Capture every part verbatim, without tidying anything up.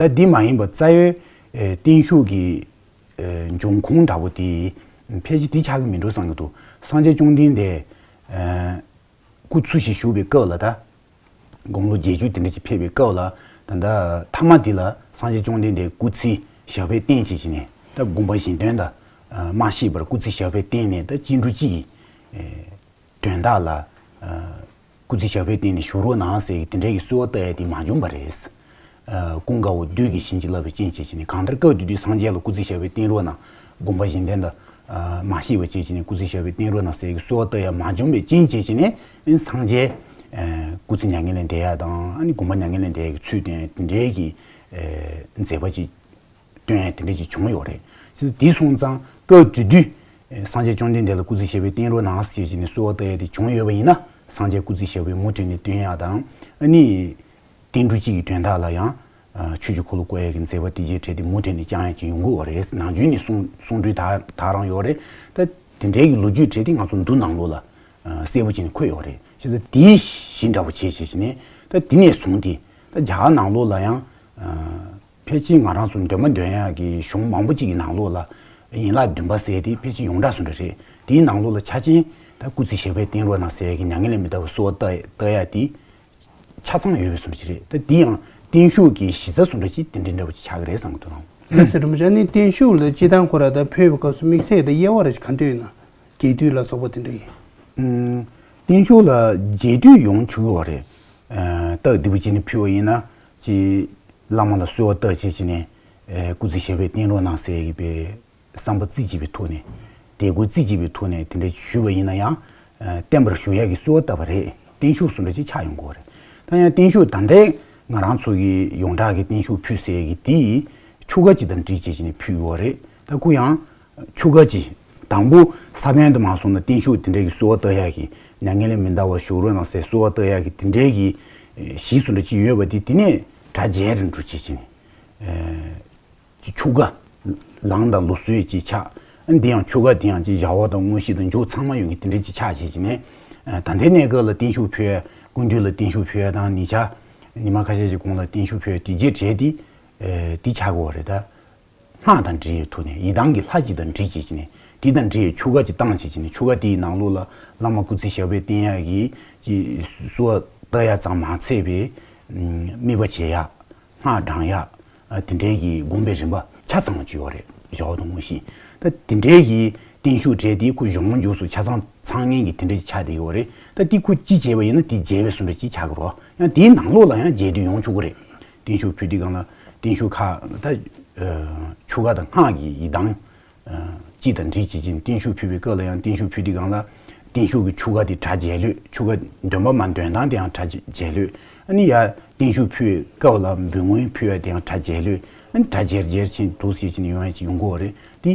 ད་འདི་མ་ཡིན་པ་རྩ་བའི་ཨེ་བརྟན་བཞུགས་ཀྱི་ཨེ་འབྱུང་ཁུངས་འདྲ་པོ་དེ་ཕལ་ཆེར་འདི་ཆགས་ཀྱི་མི་འགྲོ་བསམ་གྱི་འདུག་སངས་རྒྱས་བཅོམ་ལྡན་འདས་ཨེ་སྐུ་ཚུལ་བཞིན་བཞུགས་པའི་སྐབས་ལ། ད་དགུང་ལོ་བརྒྱད་ཅུ་དེ་འདྲ་ཅིག་ཕེབས་པའི་སྐབས་ལ། ད་ལྟ་མཐའ་མ་འདི་ལ་སངས་རྒྱས་བཅོམ་ལྡན་འདས་སྐུ་ཚེ་ཞབས་པད་བརྟན་བྱས་བྱས་ནས། ད་དགོངས་པ་གཞན་དོན་དང་མ་ཤེས་པར་སྐུ་ཚེ་ཞབས་པད་བརྟན་ནས། ད་སྐྱེ་འགྲོ་གཅིག་གི་དོན་དག་ལ་སྐུ་ཚེ་ཞབས་པད་བརྟན་ནས་བཞུགས་རོགས་གནང་ཟེར་གྱི་དེ་འདྲ་གི་གསོལ་བ་བཏབ་ཡ་དེ་མ་བྱུང་བ་རེད། ཀུན་དགའ་བོ་བདུད་ཀྱིས་བྱིན་གྱིས་བརླབས་པའི་རྐྱེན་བྱས་བྱས་ནས། གང་ལྟར་སྐབས་དེ་དུས་སངས་རྒྱས་ལ་སྐུ་ཚེ་ཞབས་པད་བརྟན་རོགས་གནང་། དགོངས་པ་གཞན་དོན་དང་མ་ཤེས་པ་བྱས་བྱས་ནས་སྐུ་ཚེ་ཞབས་པད་བརྟན་རོགས་གནང་ཟེར་གྱི་གསོལ་བ་བཏབ་ཡ་མ་བྱུང་བའི་རྐྱེན་བྱས་བྱས་ནས། སངས་རྒྱས་སྐུ་ཚེ་མྱ་ངན་ལས་འདས་ཡ་དང་། ཨ་ནི་དགོངས་པ་མྱ་ངན་ལས་འདས་ཡ་གི་ཚུལ་སྟོན་དེ་འདྲའི་གི་མཛད་པ་ཅིག་སྟོན་ཡ་དེ་འདྲ་ཅིག་བྱུང་ཡོད་རེད། དེ་སོང་ཙང་སྐབས་དེ་དུས་སངས་རྒྱས་བཅོམ་ལྡན་འདས་ལ་སྐུ་ཚེ་ཞབས་པད་བརྟན་རོགས་གནང་ཟེར་བྱས་ནས་གསོལ་བ་བཏབ་ཡ་དེ་བྱུང་ཡོད་པ་ཡིན་ན། སངས་རྒྱས་སྐུ་ཚེ་ཞབས་པད་མུ་མཐུད་ནས་བརྟན་ཡ་དང་། ཨ་ནི་བརྟན་འགྲོ་གཅིག་གི་དོན་དག་ལ་ཡང་ཆོས་ཀྱི་འཁོར་ལོ་བསྐོར་ཡ་གི་མཛད་པ་དེ་གའི་གྲས་དེ་མུ་མཐུད་ནས་བསྐྱང་ཡ་ཅིག་ཡོང་གི་ཡོད་རེད། ནམ་རྒྱུན་ནས་གསུང་གསུང་སྒྲོས་དག་དག་རང་ཡོད་རེད། ད་དེ་འདྲའི་གི་ལོ་རྒྱུས་གྲས་དེ་ང་ཚོ་མདོ་ནང་ལོགས་ལ་གསལ་པོ་བྱས་ནས་འཁོད་ཡོད་རེད། བྱས་ཙང་དེའི་གཞི་འདྲ་པོ་བྱས་བྱས་བྱས་ནས། ད་དེ་ནས་བཟུང་སྟེ་ད་རྒྱ་གར་ནང་ལོགས་ལ་ཡང་ཕལ་ཆེར་ང་རང་ཚོ་འདོན་པ་འདོན་ཡག་གི་གཞུང་མང་པོ་ཅིག་གི་ནང་ལོགས་ལ་ཡན་ལག་བདུན་པ་ཟེར་དེ་ཕལ་ཆེར་ཡོངས་གྲགས་བཟོ་འདྲ་རེད། དེའི་ནང་ལོགས་ལ་ཆ་ཆེན་ད་སྐུ་ཚེ་ཞབས་པད་བརྟན་རོགས་གནང་ཟེར་ཡག་གི་མྱ་ངན་ལས་མི་འདའ་བར་གསོལ་བ་བཏབ་བཏབ་ཡག་དེ་ཆ་ཚང་ཡོད་པའི་བཟོ་འདྲ་ཅིག་རེད། ད་དེ་ཡང་བརྟན་བཞུགས་ཀྱི་གཞི་རྩ་བཟོ་འདྲ་ཅིག་དེ་འདྲ་འདྲ་པོ་ཅིག་ཆགས་ཀྱི་རེད་བསམ་གྱི་འདུག་རང་། ལགས་སོ། རིན་པོ་ཆེ། ཨ་ནི་བརྟན་བཞུགས་ལ་སྤྱིར་བཏང་ཁོ་རང་ད་ཕེབས་པའི་སྐབས་སུ་དམིགས་བསལ་ད་དབྱེ་བ་ར་ཞིག་ག་འདྲ་ཡོད་ན། རྒྱས་བསྡུས་ལ་སོགས་པ་དེ་འདྲ་ཡིན། ཨུམ། བརྟན་བཞུགས་ལ་རྒྱས་བསྡུས་ཡོང་ཆོག་གི་རེད། ཨ། སྟབས་བདེ་པོ་བྱས་ནས་ཕུལ་བ་ཡིན་ན། ཅིག་བླ་མ་ལ་གསོལ་བ་བཏབ་བྱས་བྱས་ནས། ཨ། སྐུ་ཚེ་ཞབས་པད་བརྟན་རོགས་གནང་ཟེར་གྱི་པའི་བསམ་པ་རྩེ་གཅིག་པའི་ཐོག་ནས། དད་གུས་རྩེ་གཅིག་པའི་ཐོག་ནས་དེ་འདྲ་ཞུས་པ་ཡིན་ན་ཡང་། ཨ། བརྟན་པར་བཞུགས་ཡག་གི་གསོལ་བ་བཏབ་པ་རེད། བརྟན་བཞུགས་སུ་འདྲ་ཅིག་ཆགས་ཡོང་གི་རེད། ད་ཡང་བརྟན་བཞུགས་ད་ལྟའི་ང་རང་ཚོ་གི་ཡོངས་གྲགས་ཀྱི་བརྟན་བཞུགས་ཕུལ་ཟེར་གྱི་དེ་ཡི་ཆོ་ག་ཅིག་དང་འབྲེལ་བྱས་བྱས་ནས་ཕུལ་ཡོད་རེད། ད་ཁོ་ཡང་ཆོ་ག་ཅིག་དང་པོ་ས་བོན་དུ་མ་སོང་ན་བརྟན་བཞུགས་དེ་འདྲ་གི་གསོལ་བ་བཏབ་ཡག་གི། མྱ་ངན་ལས་མི་འདའ་བར་བཞུགས་རོགས་གནང་ཟེར་གསོལ་བ་བཏབ་ཡག་གི་དེ་འདྲའི་གི་གཞི་བཟོ་འདྲ་ཅིག་ཡོད་པ་དེ། དེ་ནས་གྲ་རྒྱས་རུ་འགྲོ་བྱས་བྱས་ནས། ཨ། ཆོ་ག་ལངས་དང་ལུགས་སྲོལ་ཅིག་ཆགས། འདི་ཡང་ཆོ་ག་འདི་ཡང་ཅིག་བྱ་བ་དང་དངོས་གཞི་དང་མཇུག་ཚང་མ་ཡོང་གི་དེ་འདྲ་ཅིག་ཆགས་བྱས་བྱས་ནས། ཨ། ད་ལྟའི་གནས་སྐབས་ལ་བརྟན་བཞུགས་ཕུལ་ཡ། སྐུ་མདུན་ལ་བརྟན་བཞུགས་ཕུལ་ཡ་དང་། ཉེ་ཆར་ཉི་མ་ཁ་ཤས་ཀྱི་གོང་ལ་བརྟན་བཞུགས་ཕུལ་ཡ་དེ་གའི་གྲས་དེ། ཨ། དེ་ཆགས་ཀྱི་ཡོད་རེད། ད་སྔགས་དང་འབྲེལ་བའི་ཐོག་ནས། ཡི་དམ་གྱི་ལྷ་ཅིག་དང་འབྲེལ་བྱས་བྱས་ནས། དེ་དང་འབྲེལ་བའི་ཆོ་ག་ཅིག་བཏང་བྱས་བྱས་ནས། ཆོ་ག་དེའི་ནང་ལོགས་ལ་བླ་མ་སྐུ་ཚེ་ཞབས་པད་བརྟན་ཡ་གི་ཅིག་གསོལ་བ་བཏབ་ཡ་ཙམ་མ་ཚད་པའི། ཨ། དམིགས་པ་བྱེད་ཡ། སྔགས་བགྲང་ཡ། ཨ། དེ་འདྲའི་གི་སྒོམ་པའི་རིམ་པ་ཆ་ཚང་བ་ཅིག་ཡོད་རེད། བྱ་བ་དང་དངོས་གཞི། ད་དེ་འདྲའི་གི་བརྟན་བཞུགས་གྲས་དེ་ཁོ་གཞུང་མཇུག་སུ་ཆ་ཚང་ཚང་མཁན་གྱི་དེ་འདྲ་ཅིག་ཆགས་བསྡད་ཡོད་རེད། ད་དེ་ཁོ་ཅི་བྱས་པ་ཡིན་ན་དེ་རྒྱས་པའི་བཟོ་འདྲ་ཅིག་ཆགས་ཀྱི་རེད། ཡང་དེའི་ནང་ལོགས་ལ་ཡང་རྒྱས་བསྡུས་ཡོང་ཆོག་གི་རེད། བརྟན་བཞུགས་ཕུལ་དུས་སྒང་ལ་བརྟན་བཞུགས་ཁག་ད། ཨ། ཆོ་ག་དང་སྔགས་ཀྱི་ཡི་དམ། ཨ། སྤྱི་དང་འབྲེལ་བྱེད་ཅིང་བརྟན་བཞུགས་ཕུལ་བའི་སྐབས་ལ་ཡང་། བརྟན་བཞུགས་ཕུལ་དུས་སྒང་ལ་བརྟན་བཞུགས་ཀྱི་ཆོ་ག་དེ་གྲ་རྒྱས་ལོས། ཆོ་ག་འདོན་པ་མ་འདོན་སྟངས་དེ་ཡང་གྲ་རྒྱས་ལོས། ཨ་ནི་ཡ་བརྟན་བཞུགས་ཕུལ་བའི་སྐབས་ལ་འབུལ་སྔོན་ཕུལ་བ་དེ་ཡང་གྲ་རྒྱས་ལོས། ཨ་ནི་གྲ་རྒྱས་རྒྱས་ཕྱིན་འདུག་ཟེར་བྱས་ནས་ཡོང་ཡ་ཅིག་ཡོང་གི་ཡོད་རེད། དེ།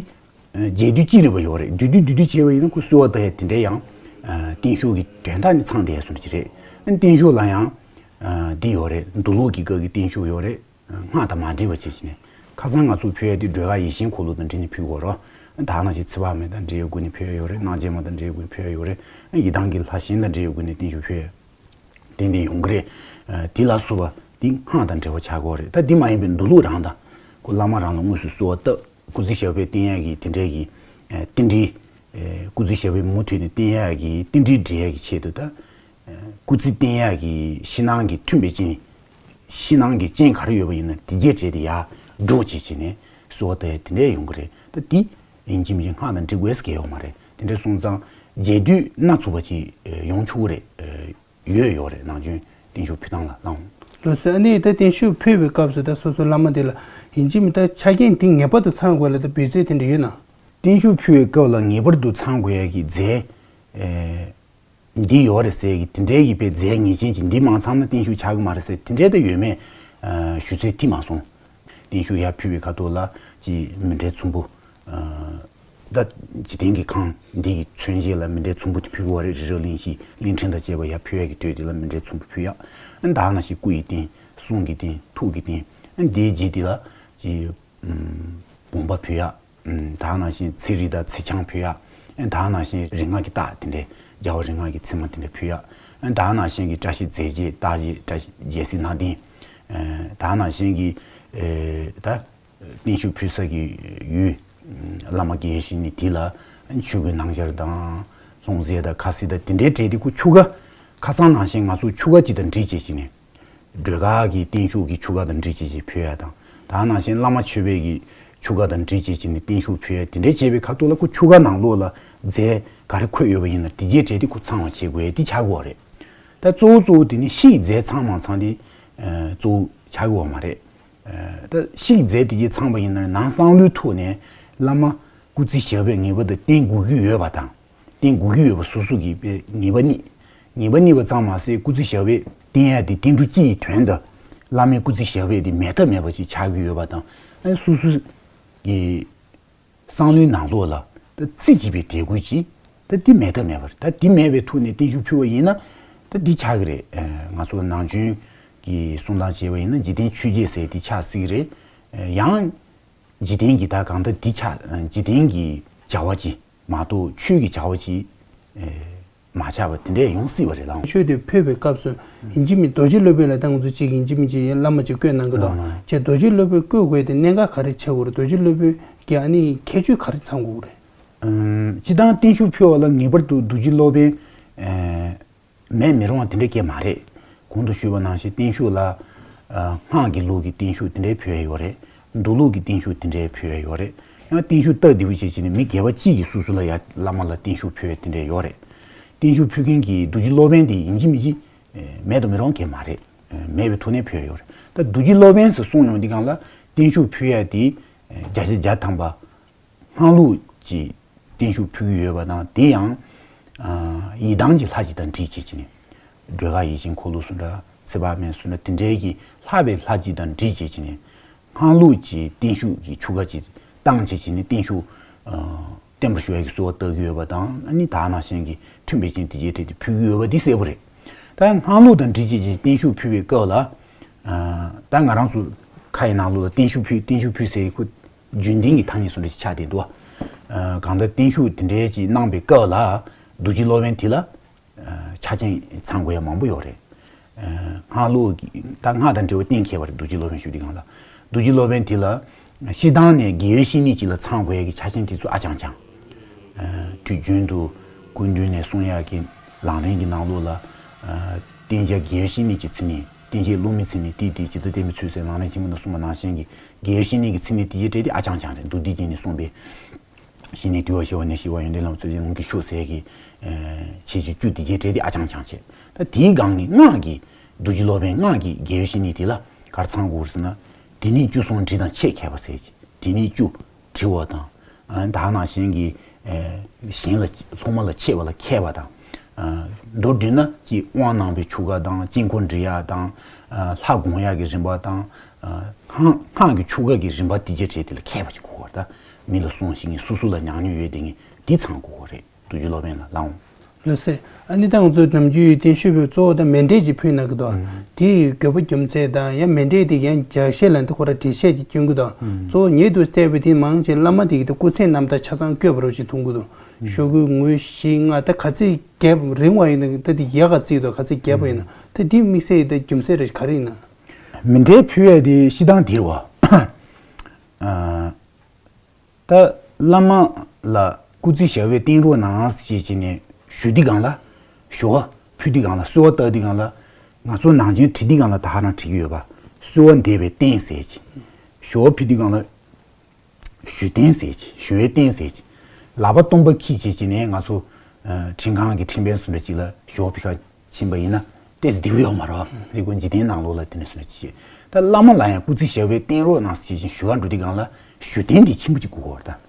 ཨ། རྒྱས་བསྡུས་ཅི་རིགས་པ་ཡོད་རེད། བསྡུས་བསྡུས་བསྡུས་བསྡུས་བྱས་པ་ཡིན་ན་ཁོ་གསོལ་བ་བཏབ་ཡ་དེ་འདྲ་ཡང་། ཨ། བརྟན་བཞུགས་ཀྱི་དོན་དག་ནི་ཚང་བསྡད་ཡ་བཟོ་འདྲ་ཅིག་རེད། ཨ། བརྟན་བཞུགས་ལ་ཡང་། ཨ། འདི་ཡོད་རེད། མདོ་ལུགས་ཀྱི་སྐབས་ཀྱི་བརྟན་བཞུགས་ཡོད་རེད། སྔགས་དང་མ་འབྲེལ་བ་བྱས་བྱས་ནས། ཁ་སང་ང་ཚོ་ཕུལ་ཡ་དེ་སྒྲོལ་དཀར་ཡེ་ཤེས་འཁོར་ལོ་དང་འབྲེལ་ནས་ཕུལ་དགོས་རེད། ད་ནང་བཞིན་ཚེ་དཔག་མེད་དང་འབྲེལ་བའི་སྒོ་ནས་ཕུལ་ཡ་ཡོད་རེད། སྣང་བྱེད་མ་དང་འབྲེལ་བའི་སྒོ་ནས་ཕུལ་ཡ་ཡོད་རེད། ཡི་དམ་གྱི་ལྷ་གཞན་དང་འབྲེལ་བའི་སྒོ་ནས་བརྟན་བཞུགས་ཕུལ་ཡ་དེ་འདྲ་ཡོང་གི་རེད། ཨ། དེ་ལ་སོགས་པ་དེ་སྔགས་དང་འབྲེལ་བ་ཆགས་ཀྱི་ཡོད་རེད། ད་དེ་མ་ཡིན་པའི་མདོ་ལུགས་རང་དང་། ཁོ་བླ་མ་རང་ལ་དངོས་སུ་གསོལ་བ་བཏབ། སྐུ་ཚེ་ཞབས་པད་བརྟན་ཡ་གི་དེ་འདྲའི་གི། ཨ། རྟེན་འབྲེལ། ཨ། སྐུ་ཚེ་ཞབས་པད་མུ་མཐུད་ནས་བརྟན་ཡ་གི་རྟེན་འབྲེལ་འགྲིག་ཡ་གི་ཆེད་དུ། ད། ཨ། སྐུ་ཚེ་བརྟན་ཡ་གི་ཕྱི་ནང་གི་མཐུན་པའི་རྐྱེན། ཕྱི་ནང་གི་རྐྱེན་ག་རེ་ཡོད་པ་ཡིན་ན་དེ་གའི་གྲས་དེ་ཡར་སྒྲོག་བྱས་བྱས་ནས་གསོལ་བ་བཏབ་ཡ་དེ་འདྲ་ཡོང་གི་རེད། ད་དེ་ཡིན་གཅིག་མིན་གཅིག་སྔགས་དང་འབྲེལ་དགོས་ཟེར་གྱི་ཡོད་མ་རེད། དེ་འདྲ་སོང་ཙང་རྒྱས་བསྡུས་སྣ་ཚོགས་པ་ཅིག་ཡོང་ཆོག་གི་རེད། ཨ། ཡོད་ཡོད་རེད། ནམ་རྒྱུན་བརྟན་བཞུགས་ཕུལ་སྟངས་ལ་བླངས། ལགས་སོ། ཨ་ནི་ད་བརྟན་བཞུགས་ཕུལ་བའི་སྐབས་སུ་ད་སོ་སོ་བླ་མ་དེ་ལ་ཡིན་གཅིག་མིན་ད་ཆ་རྐྱེན་དེ་ངེས་པར་དུ་ཚང་དགོས་ལ་ད་འབོད་ཚིག་དེ་འདྲ་ཡོད་ན། བརྟན་བཞུགས་ཕུལ་བའི་སྐབས་ལ་ངེས་པར་དུ་ཚང་དགོས་ཡ་གི་རྫས། ཨེ། འདི་ཡོད་རེད་ཟེར་གི་དེ་འདྲའི་གི་དཔེ་རྫས་ངེས་ཅན་གྱི་འདི་མ་ཚང་ན་བརྟན་བཞུགས་ཆགས་གི་མ་རེད་ཟེར་དེ་འདྲའི་ད་ཡོད་མེད། ཨ། ཞུ་ཚད་དེ་མ་སོང་། བརྟན་བཞུགས་ཡར་ཕུལ་བའི་ཁ་ཐོག་ལ་ཅིག་མཎྜལ་ཚོམ་བུ། ཨ། ད་འཇིག་རྟེན་གྱི་ཁམས་འདི་གི་མཚོན་བྱེད་ལ་མཎྜལ་ཚོམ་བུ་དེ་ཕུལ་གི་ཡོད་རེད། རི་རབ་གླིང་བཞི་གླིང་ཕྲན་དང་བཅས་པ་ཡར་ཕུལ་ཡ་གི་དུས་དེ་ལ་མཎྜལ་ཚོམ་བུ་ཕུལ་ཡ། ཨ། ད་ནང་བཞིན་སྐུ་ཡི་རྟེན། གསུང་གི་རྟེན། ཐུགས་ཀྱི་རྟེན། ཨ། འདིའི་རྗེས་དེ་ལ་ཅིག་ཨམ། བུམ་པ་ཕུལ་ཡ། ཨམ། ད་ནང་བཞིན་ཚེ་རིལ་དང་ཚེ་ཆང་ཕུལ་ཡ། ཨ། ད་ནང་བཞིན་རིག་སྔགས་ཀྱི་རྟགས་དེ་འདྲའི་རྒྱལ་བ་རིག་སྔགས་ཀྱི་མཚན་མ་དེ་འདྲ་ཕུལ་ཡ། ཨ། ད་ནང་བཞིན་གྱི་བཀྲ་ཤིས་རྫས་བརྒྱད་རྟགས་བརྒྱད་བཀྲ་ཤིས་རྒྱལ་སྲིད་སྣ་བདུན། ཨ། ད་ནང་བཞིན་གྱི་ ཨེ་ད་བརྟན་བཞུགས་ཕུལ་ས་གི་ཡུལ་བླ་མ་དགེ་བའི་བཤེས་གཉེན་དེ་ལ་ཆོས་གོས་ནང་སྦྱར་དང་ལྷུང་བཟེད་དང་ཁ་བཟེད་དང་དེ་འདྲའི་གྲས་དེ་ཁོ་ཆུ་སྒང་ཁ་སང་ནང་བཞིན་ང་ཚོ་ཆུ་སྒང་གཅིག་དང་འདྲིས་བྱས་བྱས་ནས། སྒྲོལ་དཀར་གྱི་བརྟན་བཞུགས་ཀྱི་ཆུ་སྒང་དང་འདྲིས་བྱས་བྱས་ཕུལ་ཡ་དང་། ད་ནང་བཞིན་བླ་མ་མཆོད་པའི་གི་ཆུ་སྒང་དང་འདྲིས་བྱས་བྱས་ནས་བརྟན་བཞུགས་ཕུལ་ཡ་དེ་འདྲའི་བྱས་པའི་ཁ་ཐུག་ལ་ཁོ་ཆུ་སྒང་ནང་ལོགས་ལ་རྫས་ག་རེ་འཁོད་ཡོད་པ་ཡིན་ན་དེ་རྗེས་གྲས་དེ་ཁོ་ཚང་བ་བྱེད་དགོས་ཡ་དེ་ཆགས་ཀྱི་ཡོད་རེད། ད་གཙོ་བོ་གཙོ་བོ་དེ་ནི་ཕྱིའི་རྫས་ཚང་མ་ཚང་དེ་གཙོ་བོ་ཆགས་ཀྱི་ཡོད་མ་རེད། ད་ཕྱིའི་རྫས་དེ་རྗེས་ཚང་བ་ཡིན་ན་ནང་བསམ་བློའི་ཐོག་ནས་བླ་མ་སྐུ་ཚེ་ཞབས་པད་ངེས་པར་དུ་བརྟན་དགོས་ཀྱི་ཡོད་པ་དང་། བརྟན་དགོས་ཀྱི་ཡོད་པ་སོ་སོ་གི་ངེས་པ་རྙེད། ངེས་པ་རྙེད་པ་ཙམ་མ་ཟད་སྐུ་ཚེ་ཞབས་པད་བརྟན་ཡ་དེ་བརྟན་འགྲོ་སྤྱི་ཡི་དོན་དུ་བླ་མའི་སྐུ་ཚེ་ཞབས་པད་དེ་མེད་ཐབས་མེད་པ་ཅིག་ཆགས་ཀྱི་ཡོད་པ་དང་། ཨ་ནི་སོ་སོ་གི་བསམ་བློའི་ནང་ལོགས་ལ་ད་རྩི་བགྱིས་པའི་དད་གུས་ཅིག་ད་འདི་མེད་ཐབས་མེད་པ་རེད། ད་འདི་མེད་པའི་ཐོག་ནས་བརྟན་བཞུགས་ཕུལ་བ་ཡིན་ན་ད་འདི་ཆགས་ཀྱི་རེད། ང་ཚོ་ནང་ཆོས་ཀྱི་གསུང་སྟངས་བྱས་པ་ཡིན་ན་འཇིག་རྟེན་ཆོས་བརྒྱད་ཟེར་འདི་ཆགས་སྲིད་ཀྱི་རེད། ཡང་འཇིག་རྟེན་གྱི་ད་གང་ལྟར་འདི་ཆགས་འཇིག་རྟེན་གྱི་བྱ་བ་ཅིག་མ་གཏོགས་ཆོས་ཀྱི་བྱ་བ་ཅིག་ཨེ་མ་ཆགས་པ་དེ་འདྲས་ཡོང་སྲིད་པ་རེད་ལགས། ཆོས་དེ་ཕུལ་བའི་སྐབས་སུ་ཡིན་གཅིག་མིན་རྡོ་རྗེ་སློབ་དཔོན་ལ་ད་ང་ཚོ་གཅིག་ཡིན་གཅིག་མིན་གཅིག་ཡིན་བླ་མ་གཅིག་བསྐོས་གནང་གི་འདུག་ཨ་ཅེ་རྡོ་རྗེ་སློབ་དཔོན་བསྐོས་དགོས་དེ་གནད་འགག་ག་རེ་ཆགས་དགོས་རེད། རྡོ་རྗེ་སློབ་དཔོན་གྱི་ཨ་ནི་ཁྱད་ཆོས་ག་རེ་ཚང་དགོས་རེད། ཨམ། སྤྱིར་བཏང་བརྟན་བཞུགས་ཕུལ་བ་ལ་ངེས་པར་དུ་རྡོ་རྗེ་སློབ་དཔོན་ཨེ་མེད་མི་རུང་བ་དེ་འདྲ་སྐད་མ་རེད། གོང་དུ་ཞུས་པ་ནང་བཞིན་བརྟན་བཞུགས་ལ་ཨ་སྔགས་ཀྱི་ལུགས་ཀྱི་བརྟན་བཞུགས་དེ་འདྲའི་ཕུལ་ཡ་ཡོད་རེད། མདོ་ལུགས་ཀྱི་བརྟན་བཞུགས་དེ་འདྲའི་ཕུལ་ཡ་ཡོད་རེད། ཡང་བརྟན་བཞུགས་སྟབས་བདེ་པོ་བྱས་བྱས་ནས་མི་སྒེར་པ་གཅིག་གིས་སོ་སོ་ལ་ཡ་བླ་མ་ལ་བརྟན་བཞུགས་ཕུལ་ཡ་དེ་འདྲའི་ཡོད་རེད། བརྟན་བཞུགས་ཕུལ་མཁན་གྱི་རྡོ་རྗེ་སློབ་དཔོན་དེ་ཡིན་གཅིག་མིན་གཅིག་ཨེ་མེད་དུ་མི་རུང་མཁན་མ་རེད། ཨེ་མེད་པའི་ཐོག་ནས་ཕུལ་ཡ་ཡོད་རེད། ད་རྡོ་རྗེ་སློབ་དཔོན་ཟེར་གསུངས་ཡོང་དུས་སྒང་ལ་བརྟན་བཞུགས་ཕུལ་ཡ་དེ་ཨེ་བརྒྱ་ཆ་བརྒྱ་ཐམ་པ། སྔགས་ལུགས་ཀྱི་བརྟན་བཞུགས་ཕུལ་གྱི་ཡོད་པ་དང་དེ་ཡང་ཨ་ཡི་དམ་གྱི་ལྷ་ཅིག་དང་འདྲིས་བྱས་བྱས་ནས། སྒྲོལ་དཀར་ཡིད་བཞིན་འཁོར་ལོ་སུ་འདྲ་ཚེ་དཔག་མེད་སུ་འདྲ་དེ་འདྲའི་གི་ལྷག་པའི་ལྷ་ཅིག་དང་འདྲིས་བྱས་བྱས་ནས། སྔགས་ལུགས་ཀྱི་བརྟན་བཞུགས་ཀྱི་ཆུ་ཁ་ཅིག་བཏང་བྱས་བྱས་ནས་བརྟན་བཞུགས་ཨ་བརྟན་པར་ཞུ་ཡ་གི་གསོལ་བ་བཏབ་ཀྱི་ཡོད་པ་དང་ཨ་ནི་ད་ནང་བཞིན་གྱི་མཐུན་པའི་རྐྱེན་དེ་རྗེས་དྲན་དེ་ཕུལ་གྱི་ཡོད་པ་འདི་གསལ་པོ་རེད། ད་སྔགས་ལུགས་དང་འདྲིས་བྱས་བྱས་བརྟན་བཞུགས་ཕུལ་བའི་སྐབས་ལ། ཨ་ད་ང་རང་ཚོ་ཁ་ཡི་ནང་ལོགས་ལ་བརྟན་བཞུགས་ཕུལ་བརྟན་བཞུགས་ཕུལ་ཟེར་ཁུ་རྒྱུན་ལྡན་གྱི་ཐ་སྙད་སུ་འདྲ་ཞིག་ཆགས་བསྡད་འདུག་ཨ་གང་ལྟར་བརྟན་བཞུགས་དེ་འདྲའི་ཅིག་གནང་པའི་སྐབས་ལ་རྡོ་རྗེ་སློབ་དཔོན་དེ་ལ་ཨ་ཆ་རྐྱེན་ཚང་དགོས་ཡ་མང་པོ་ཡོད་རེད། ཨ་སྔགས་ལུགས་ཀྱི་ད་སྔགས་དང་འབྲེལ་བ་གཏན་འཁེལ་བ་རེད། རྡོ་རྗེ་སློབ་དཔོན་ཞུ་དུས་སྒང་ལ་རྡོ་རྗེ་སློབ་དཔོན་དེ་ལ་སྤྱིར་བཏང་ནས་དགེ་བའི་བཤེས་གཉེན་ཅིག་ལ་ཚང་དགོས་ཡ་གི་ཆ་རྐྱེན་དེ་ཚོ་ཨ་ཅང་ཅང་། ཨ་དུས་རྒྱུན་དུ་སྐུ་མདུན་ནས་གསུང་ཡག་གི་ལམ་རིམ་གྱི་ནང་ལོགས་ལ་ཨ་བསྟེན་བྱ་དགེ་བའི་བཤེས་གཉེན་གྱི་མཚན་ཉིད། བསྟེན་བྱའི་སློབ་མའི་མཚན་ཉིད་དེ་དེ་ཇི་ལྟར་བསྟེན་པའི་ཚུལ་ཟེར་ལམ་རིམ་ཆེན་མོ་ནང་གསུངས་པ་ནང་བཞིན་གྱི་དགེ་བའི་བཤེས་གཉེན་གྱི་མཚན་ཉིད་དེ་ཡི་གྲས་དེ་ཨ་ཅང་ཅང་རེད། མདོ་སྡེ་རྒྱན་ནས་གསུངས་པའི་བཤེས་གཉེན་དུལ་བ་ཞི་བ་ཡོན་ཏན་བླ་མ་རྩོད་བྱེད་ལུང་གིས་ཕྱུག་ཟེར་གྱི་ཨ་ཁྱད་ཆོས་བཅུ་དེ་ཡི་གྲས་དེ་ཨ་ཅང་ཅང་བྱས། ད་དེའི་སྒང་ནས་སྔགས་ཀྱི་རྡོ་རྗེ་སློབ་དཔོན་སྔགས་ཀྱི་དགེ་བའི་བཤེས་གཉེན་དེ་ལ་ག་རེ་ཚང་དགོས་རེད་ཟེར་ན། དེ་ཉིད་བཅུ་གསུམ་དྲི་དང་ཆེས་མཁས་པ་ཟེར་གྱི་དེ་ཉིད་བཅུ། དྲི་བ་དང་། ཨ་ད་ནང་བཞིན་གྱི་ཨེ་གཞན་ལ་སློབ་མ་ལ་འཆད་པ་ལ་མཁས་པ་དང་། ཨ་མདོར་བསྡུས་ན་ཅིག་དབང་གནང་བའི་ཆོ་ག་དང་དཀྱིལ་འཁོར་འབྲི་ཡག་དང་། ཨ་ལྷ་སྒོམ་ཡག་གི་རིམ་པ་དང་། ཨ་སྔགས་སྔགས་ཀྱི་ཆོ་ག་གི་རིམ་པ་དེ་རྗེས་གྲས་དེ་ལ་མཁས་པ་ཅིག་དགོས་པ་དང་། མི་ལ་གསུང་ཤེས་མཁན་སོ་སོ་ལ་ཉམས་མྱོང་ཡོད་བསྡད་མཁན་དེ་ཚང་དགོས་པ་རེད། རྡོ་རྗེ་སློབ་དཔོན་ལ་ལའང་། ལགས་སེ། ཨ་ནི་ད་ང་ཚོ་ནམ་རྒྱུན་བརྟན་བཞུགས་པའི་གཙོ་བོ་དང་མཎྜལ་ཅིག་ཕུལ་གནང་གི་འདུག་ཨང་། དེའི་དགོས་པ་རྒྱུ་མཚན་དང་ཡང་མཎྜལ་དེ་ཡང་རྒྱས་བཤད་ལ་འདི་ཁོ་ར་འགྲེལ་བཤད་ཅིག་སྐྱོན་གི་འདུག་ཨང་། གཙོ་བོ་ཉེ་དུ་བལྟས་པའི་དེ་མང་ཆེ་བླ་མ་དེ་གི་དེ་སྐུ་ཚེ་རྣམ་ཐར་ཆ་ཚང་བཀོད་པ་རོ་ཅིག་མཐོང་གི་འདུག་ཨང་། ཤོག་གུ་ངོས་བཞི་ལྔ་ད་ག་ཚད་རྒྱས་རིང་བ་ཡིན་ན་ད་དེ་ཡག་ག་བརྩིས་འདུག་ག་ཚད་རྒྱས་པ་ཡིན་ན་ད་དེ་དམིགས་བསལ་ཡི་ད་རྒྱུ་མཚན་རེ་ག་རེ་ཡིན་ན། མཎྜལ་ཕུལ་ཡ་དེ་སྤྱིར་བཏང་དེ་རེད་བ། ཨ། ད་བླ་མ་ལ་སྐུ་ཚེ་ཞབས་པད་བརྟན་རོགས་གནང་ཞེས་བྱས་ནས་ཞུ་དུས་སྒང་ལ། ཞུ་བ་ཕུལ་དུས་སྒང་ལ་གསོལ་བ་བཏབ་དུས་སྒང་ལ། ང་ཚོ་ནང་ཆེན་བྲི་དུས་སྒང་ལ་ད་ཧ་རང་བྲི་གི་ཡོད་པ། གསོལ་བ་འདེབས་པའི་རྟེན་ཟེར་གྱི། ཞུ་བ་ཕུལ་དུས་སྒང་ལ་ཞུ་རྟེན་ཟེར་གྱི། ཞུ་བའི་རྟེན་ཟེར་གྱི། ལག་པ་སྟོང་པ་འཁྱེར་བྱས་བྱས་ནས་ང་ཚོ་ཨ་ཁྲིམས་ཁང་གི་ཁྲིམས་དཔོན་སུ་འདྲ་ཅིག་ལ་ཞུ་བ་ཕུལ་ག་ཕྱིན་པ་ཡིན་ན་ཏོག་ཙམ་བདེ་པོ་ཡོད་མ་རེད་བ། རེད་གོ། འཇིག་རྟེན་ནང་ལོགས་ལ་དེ་འདྲ་སུ་འདྲ་ཅིག་བྱས། ད་བླ་མ་ལ་ཡང་སྐུ་ཚེ་ཞབས་པད་བརྟན་རོགས་གནང་ཟེར་བྱས་བྱས་ཞུ་བ་འགྲོ་དུས་སྒང་ལ་ཞུ་རྟེན་འདི་ཆེན་པོ་ཅིག་དགོས་ཀྱི་ཡོད་རེད་ད།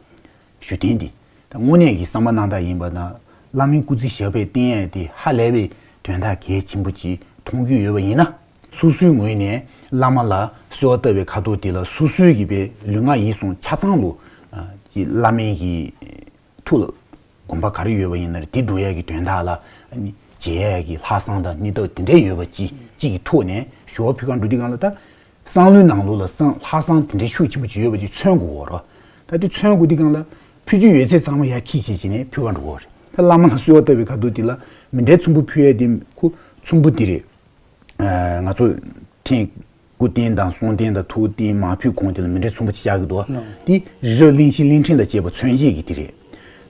ཞུ་རྟེན་འདི། ད་དངོས་གནས་ཀྱི་བསམ་པ་རྣམ་དག་ཡིན་པ་དང་བླ་མའི་སྐུ་ཚེ་ཞབས་པད་བརྟན་ཡས་དེ་ཧ་ལས་པའི་དོན་དག་གལ་ཆེན་པོ་ཅིག་མཐོང་རྒྱུ་ཡོད་པ་ཡིན་ན། སོ་སོའི་ངོས་ནས་བླ་མ་ལ་གསོལ་བ་བཏབ་པའི་ཁ་ཐོག་དེ་ལ་སོ་སོའི་གི་པའི་ལུས་ངག་ཡིད་གསུམ་ཆ་ཚང་ལུ་ཨ་ཀྱི་བླ་མའི་གི་ཐུགས་ལ་དགོངས་པ་ག་རེ་ཡོད་པ་ཡིན་ན་རེད། དེ་འགྲུབ་ཡས་ཀྱི་དོན་དག་ལ་ཨ་ནི་མཇལ་ཡས་ཀྱི་ལྷག་བསམ་དང་སྙིང་སྟོབས་དེ་འདྲས་ཡོད་པ་ཅིག་ཅིག་གི་ཐོག་ནས་ཞུ་བ་ཕུལ་ག་འགྲོ་དུས་སྒང་ལ་ད་བསམ་བློའི་ནང་ལོགས་ལ་བསམ་ལྷག་བསམ་དེ་འདྲས་ཤུགས་ཆེན་པོ་ཅིག་ཡོད་པ་ཅིག་མཚོན་དགོས་ཀྱི་ཡོད་རེད། ད་དེ་མཚོན་དགོས་དུས་སྒང་ལ་ཕུལ་རྒྱུ་ཡོད་ཚད་ཚང་མ་ཡར་འཁྱེར་བྱས་བྱས་ནས་ཕུལ་ག་འགྲོ་གི་ཡོད་རེད། ད་བླ་མ་ལ་གསོལ་བ་བཏབ་པའི་ཁ་ཐོག་དེ་ལ་མཎྜལ་ཚོམ་བུ་ཕུལ་ཡས་དེ་ཁོ་ཚོམ་བུ་དེ་རེད། ཨ་ང་ཚོ་ཐེངས་ སྐུ་རྟེན་དང་གསུང་རྟེན་དང་ཐུགས་རྟེན་མར་ཕུད་གོང་དེ་ལ་མཎྜལ་ཚོམ་བུ་གཅིག་བཅག་གི་འདུག་བ། དེ་རི་རབ་གླིང་བཞི་གླིང་ཕྲན་དང་བཅས་པ་མཚོན་བྱེད་ཀྱི་དེ་རེད།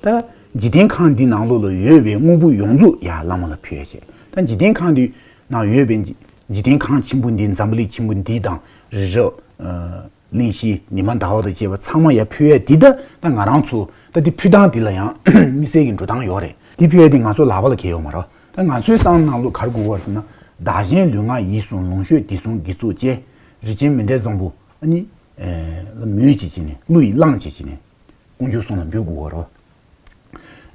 ད་འཇིག་རྟེན་ཁང་འདི་ནང་ལོགས་ལ་ཡོད་པའི་དངོས་པོ་ཡོངས་རྫོགས་ཡར་བླ་མ་ལ་ཕུལ་ཡ་བྱས། ད་འཇིག་རྟེན་ཁང་འདི་ནང་ཡོད་པའི་འཇིག་འཇིག་རྟེན་ཁང་ཆེན་པོ་འདི་འཛམ་བུ་གླིང་ཆེན་པོ་འདི་དང་རི་རབ། ཨ། གླིང་བཞི་ཉི་མ་ཟླ་བ་དང་བཅས་པ་ཚང་མ་ཡར་ཕུལ་ཡ་འདི་ད་ད་ང་རང་ཚོ་ད་འདི་ཕུལ་སྟངས་འདི་ལ་ཡང་དམིགས་བསལ་གྱི་འགྲོ་སྟངས་ཡོད་རེད། འདི་ཕུལ་ཡ་འདི་ང་ཚོ་ལག་པ་ལ་འཁེལ་ཡོད་མ་རེད། ད་ང་ཚོའི་བསམ་ནང་ལོགས་ག་རེ་དགོས་པ་ཟེར་ན། བདག་གཞན་ལུས་ངག་ཡིད་གསུམ་ལོངས་སྤྱོད་བདེ་སྲུང་དགེ་ཚོགས་བཅས་རིན་ཆེན་མཎྜལ་བཟང་པོ་ཨ་ནི་ལ་མོས་བྱེད་ཀྱི་ནས་བླུ་ཡིས་བླངས་བྱེད་ཀྱི་ནས་དཀོན་མཆོག་གསུམ་ལ་འབུལ་དགོས་པ་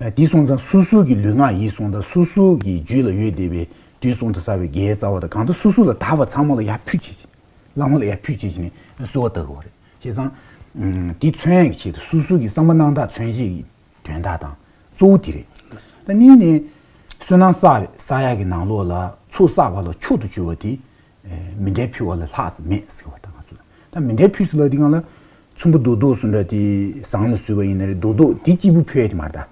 རེད། དེ་སོང་ཙང་སོ་སོ་གི་ལུས་ངག་ཡིད་གསུམ་དང་སོ་སོ་གི་རྒྱུད་ལ་ཡོད་བསྡད་པའི་དུས་གསུམ་དུ་བསགས་པའི་དགེ་བའི་རྩ་བ་དང་གང་ལྟར་སོ་སོ་ལ་བདག་པ་ཚང་མ་ལ་ཡར་ཕུལ་བྱེད་ཀྱི། བླ་མ་ལ་ཡར་ཕུལ་བྱེད་ཀྱི་ནས་གསོལ་བ་བཏབ་དགོས་པ་རེད། བྱས་ཙང་། དེ་མཚོན་ཡག་གི་ཆེད་དུ་སོ་སོ་གི་བསམ་པ་སྣང་དག་མཚོན་བྱེད་ཀྱི་དོན་དག་དང་གཙོ་བོ་དེ་རེད། ད་གཉིས་ནས། བསོད་ནམས་བསགས་བསགས་ཡག་གི་ནང་ལོགས་ལ་ཚོགས་བསགས་པ་ལ་མཆོག་ཏུ་གྱུར་པ་དེ། མཎྜལ་ཕུལ་བ་ལས་ལྷག་ཙམ་མེད་ཟེར་བ་དང་ང་ཚོ་ད་མཎྜལ་ཕུལ་ཟེར་ལབ་དུས་སྒང་ལ། ཚོམ་བུ་རྡོག་རྡོག་སུ་འདྲ་དེ་ཟངས་ལ་བཟོས་པ་ཡིན་ན་རེད། རྡོག་རྡོག་དེ་གཅིག་པུ་ཕུལ་ཡ་དེ་མ་རེད་ད།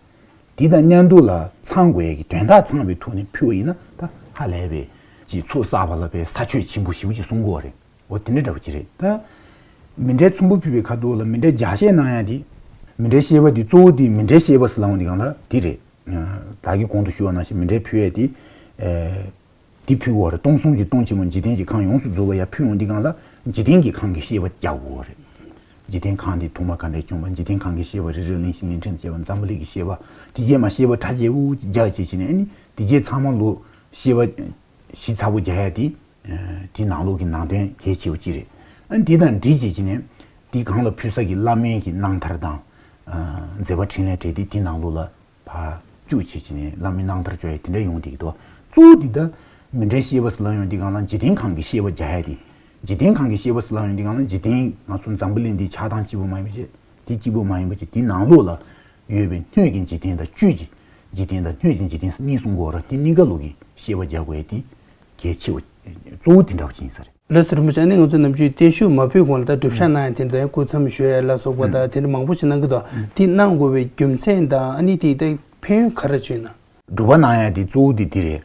དེ་དང་མཉམ་དུ་ལ་ཚང་དགོས་ཡ་གི་དོན་དག་ཚང་བའི་ཐོག་ནས་ཕུལ་བ་ཡིན་ན་ད་ཧ་ལས་པའི་ཅིག་ཚོགས་བསགས་པ་ལ་པའི་ས་ཆོད་ཆེན་པོ་ཞེ་པོ་ཅིག་གསུང་གི་ཡོད་རེད། འོ་དེ་འདྲ་འདྲ་པོ་ཅིག་རེད་ད། མཎྜལ་ཚོམ་བུ་ཕུལ་བའི་ཁ་ཐོག་ལ་མཎྜལ་ལྗགས་བཤད་གནང་ཡ་དེ། མཎྜལ་བཤད་པ་དེ་གཙོ་བོ་དེ་མཎྜལ་བཤད་པ་ཟེར་ལབ་ཡོང་དུས་སྒང་ལ་དེ་རེད། ད་གིན་གོང་དུ་ཞུས་པ་ནང་བཞིན་མཎྜལ་ཕུལ་ཡ་དེ། དེ་ཕུལ་བ་རེད། སྟོང་གསུམ་གྱི་སྟོང་ཆེན་མོ་འཇིག་རྟེན་གྱི་ཁམས་ཡོངས་སུ་རྫོགས་པ་ཡར་ཕུལ་ཡོང་དུས་སྒང་ལ་འཇིག་རྟེན་གྱི་ཁམས་ཀྱི་བཤད་པ་རྒྱག་དགོས་པ་རེད། འཇིག་རྟེན་ཁམས་འདི་ཐོག་མ་ག་འདྲས་བྱུང་བ། འཇིག་རྟེན་ཁམས་ཀྱི་བཤད་པ་རི་རབ་གླིང་བཞི་གླིང་ཕྲན་བཅས་པ་འཛམ་བུ་གླིང་གི་བཤད་པ་དེ་རྗེས་མ་བཤད་པ་གྲ་རྒྱས་པོ་རྒྱག་བྱེད་ཀྱི་ནས་ཨ་ནི་དེ་རྗེས་ཚང་མ་ལོ་བཤད་པ་ཞིབ་ཚགས་པོ་རྒྱག་ཡ་དེ། དེ་ནང་ལོགས་ཀྱི་ནང་དོན་གལ་ཆེ་བ་གཅིག་རེད། ཨ་ནི་དེ་དང་འབྲེལ་བྱེད་ཀྱི་ནས་དེ་གང་ལ་ཕུལ་ས་ཀྱི་བླ་མའི་གི་རྣམ་ཐར་དང་། མཛད་པ་འཕྲིན་ལས་གྲས་དེ་དེ་ནང་ལོགས་ལ། ཕར་བཅུག་བྱེད་ཀྱི་ནས་བླ་མའི་རྣམ་ཐར་བཅོ་ཡ་དེ་འདྲ་ཡོང་བསྡད་ཀྱི་འདུག་གཙོ་བོ་འདི་ལྟ། མཎྜལ་བཤད་པ་ཟེར་ལབ་ཡོང་དུས་སྒང་ལ་འཇིག་རྟེན་ཁམས་ཀྱི་བཤད་པ་རྒྱག་ཡ་དེ། འཇིག་རྟེན་ཁམས་ཀྱི་བཤད་པ་ཟེར་ལབ་ཡོང་དུས་སྒང་ལ་འཇིག་རྟེན་ང་ཚོ་འཛམ་བུ་གླིང་འདི་ཆགས་སྡང་གཅིག་པུ་མ་ཡིན་པ་བྱས། དེ་གཅིག་པུ་མ་ཡིན་པ་བྱས་དེ་ནང་ལོགས་ལ་ཡོད་པའི་སྣོད་ཀྱི་འཇིག་རྟེན་དང་བཅུད་ཀྱི་འཇིག་རྟེན་དང་སྣོད་ཀྱི་འཇིག་རྟེན་གཉིས་གསུང་གི་ཡོད་རེད། དེ་གཉིས་ཀ་ལོག་གི་བཤད་པ་རྒྱག་དགོས་ཡ་དེ་གལ་ཆེ་བ་གཙོ་བོ་དེ་འདྲ་བ་ཅིག་ཡིན་ས་རེད། ལགས་སོ། རིན་པོ་ཆེ། ཨ་ནི་ང་ཚོ་ནམ་རྒྱུན་བརྟན་བཞུགས་མ་ཕུལ་གོང་ལ་ད་སྒྲུབ་ཞག་གནང་ཡ་དེ་འདྲ་ཡང་སྐུ་མཚམས་བཞུགས་ཡ་ལ་སོགས་པ་དང་དེ་འདྲ་མང་པོ་ཞིག་གནང་གི་འདུག་དེ་གནང་དགོས་པའི་རྒྱུ་མཚན་དང་ཨ་ནི་དེ་ད་ཕན་ཡོན་ག་རེ་བྱུང་ན། སྒྲུབ་པ་གནང་ཡ་དེ་གཙོ་བོ་དེ་དེ་རེད།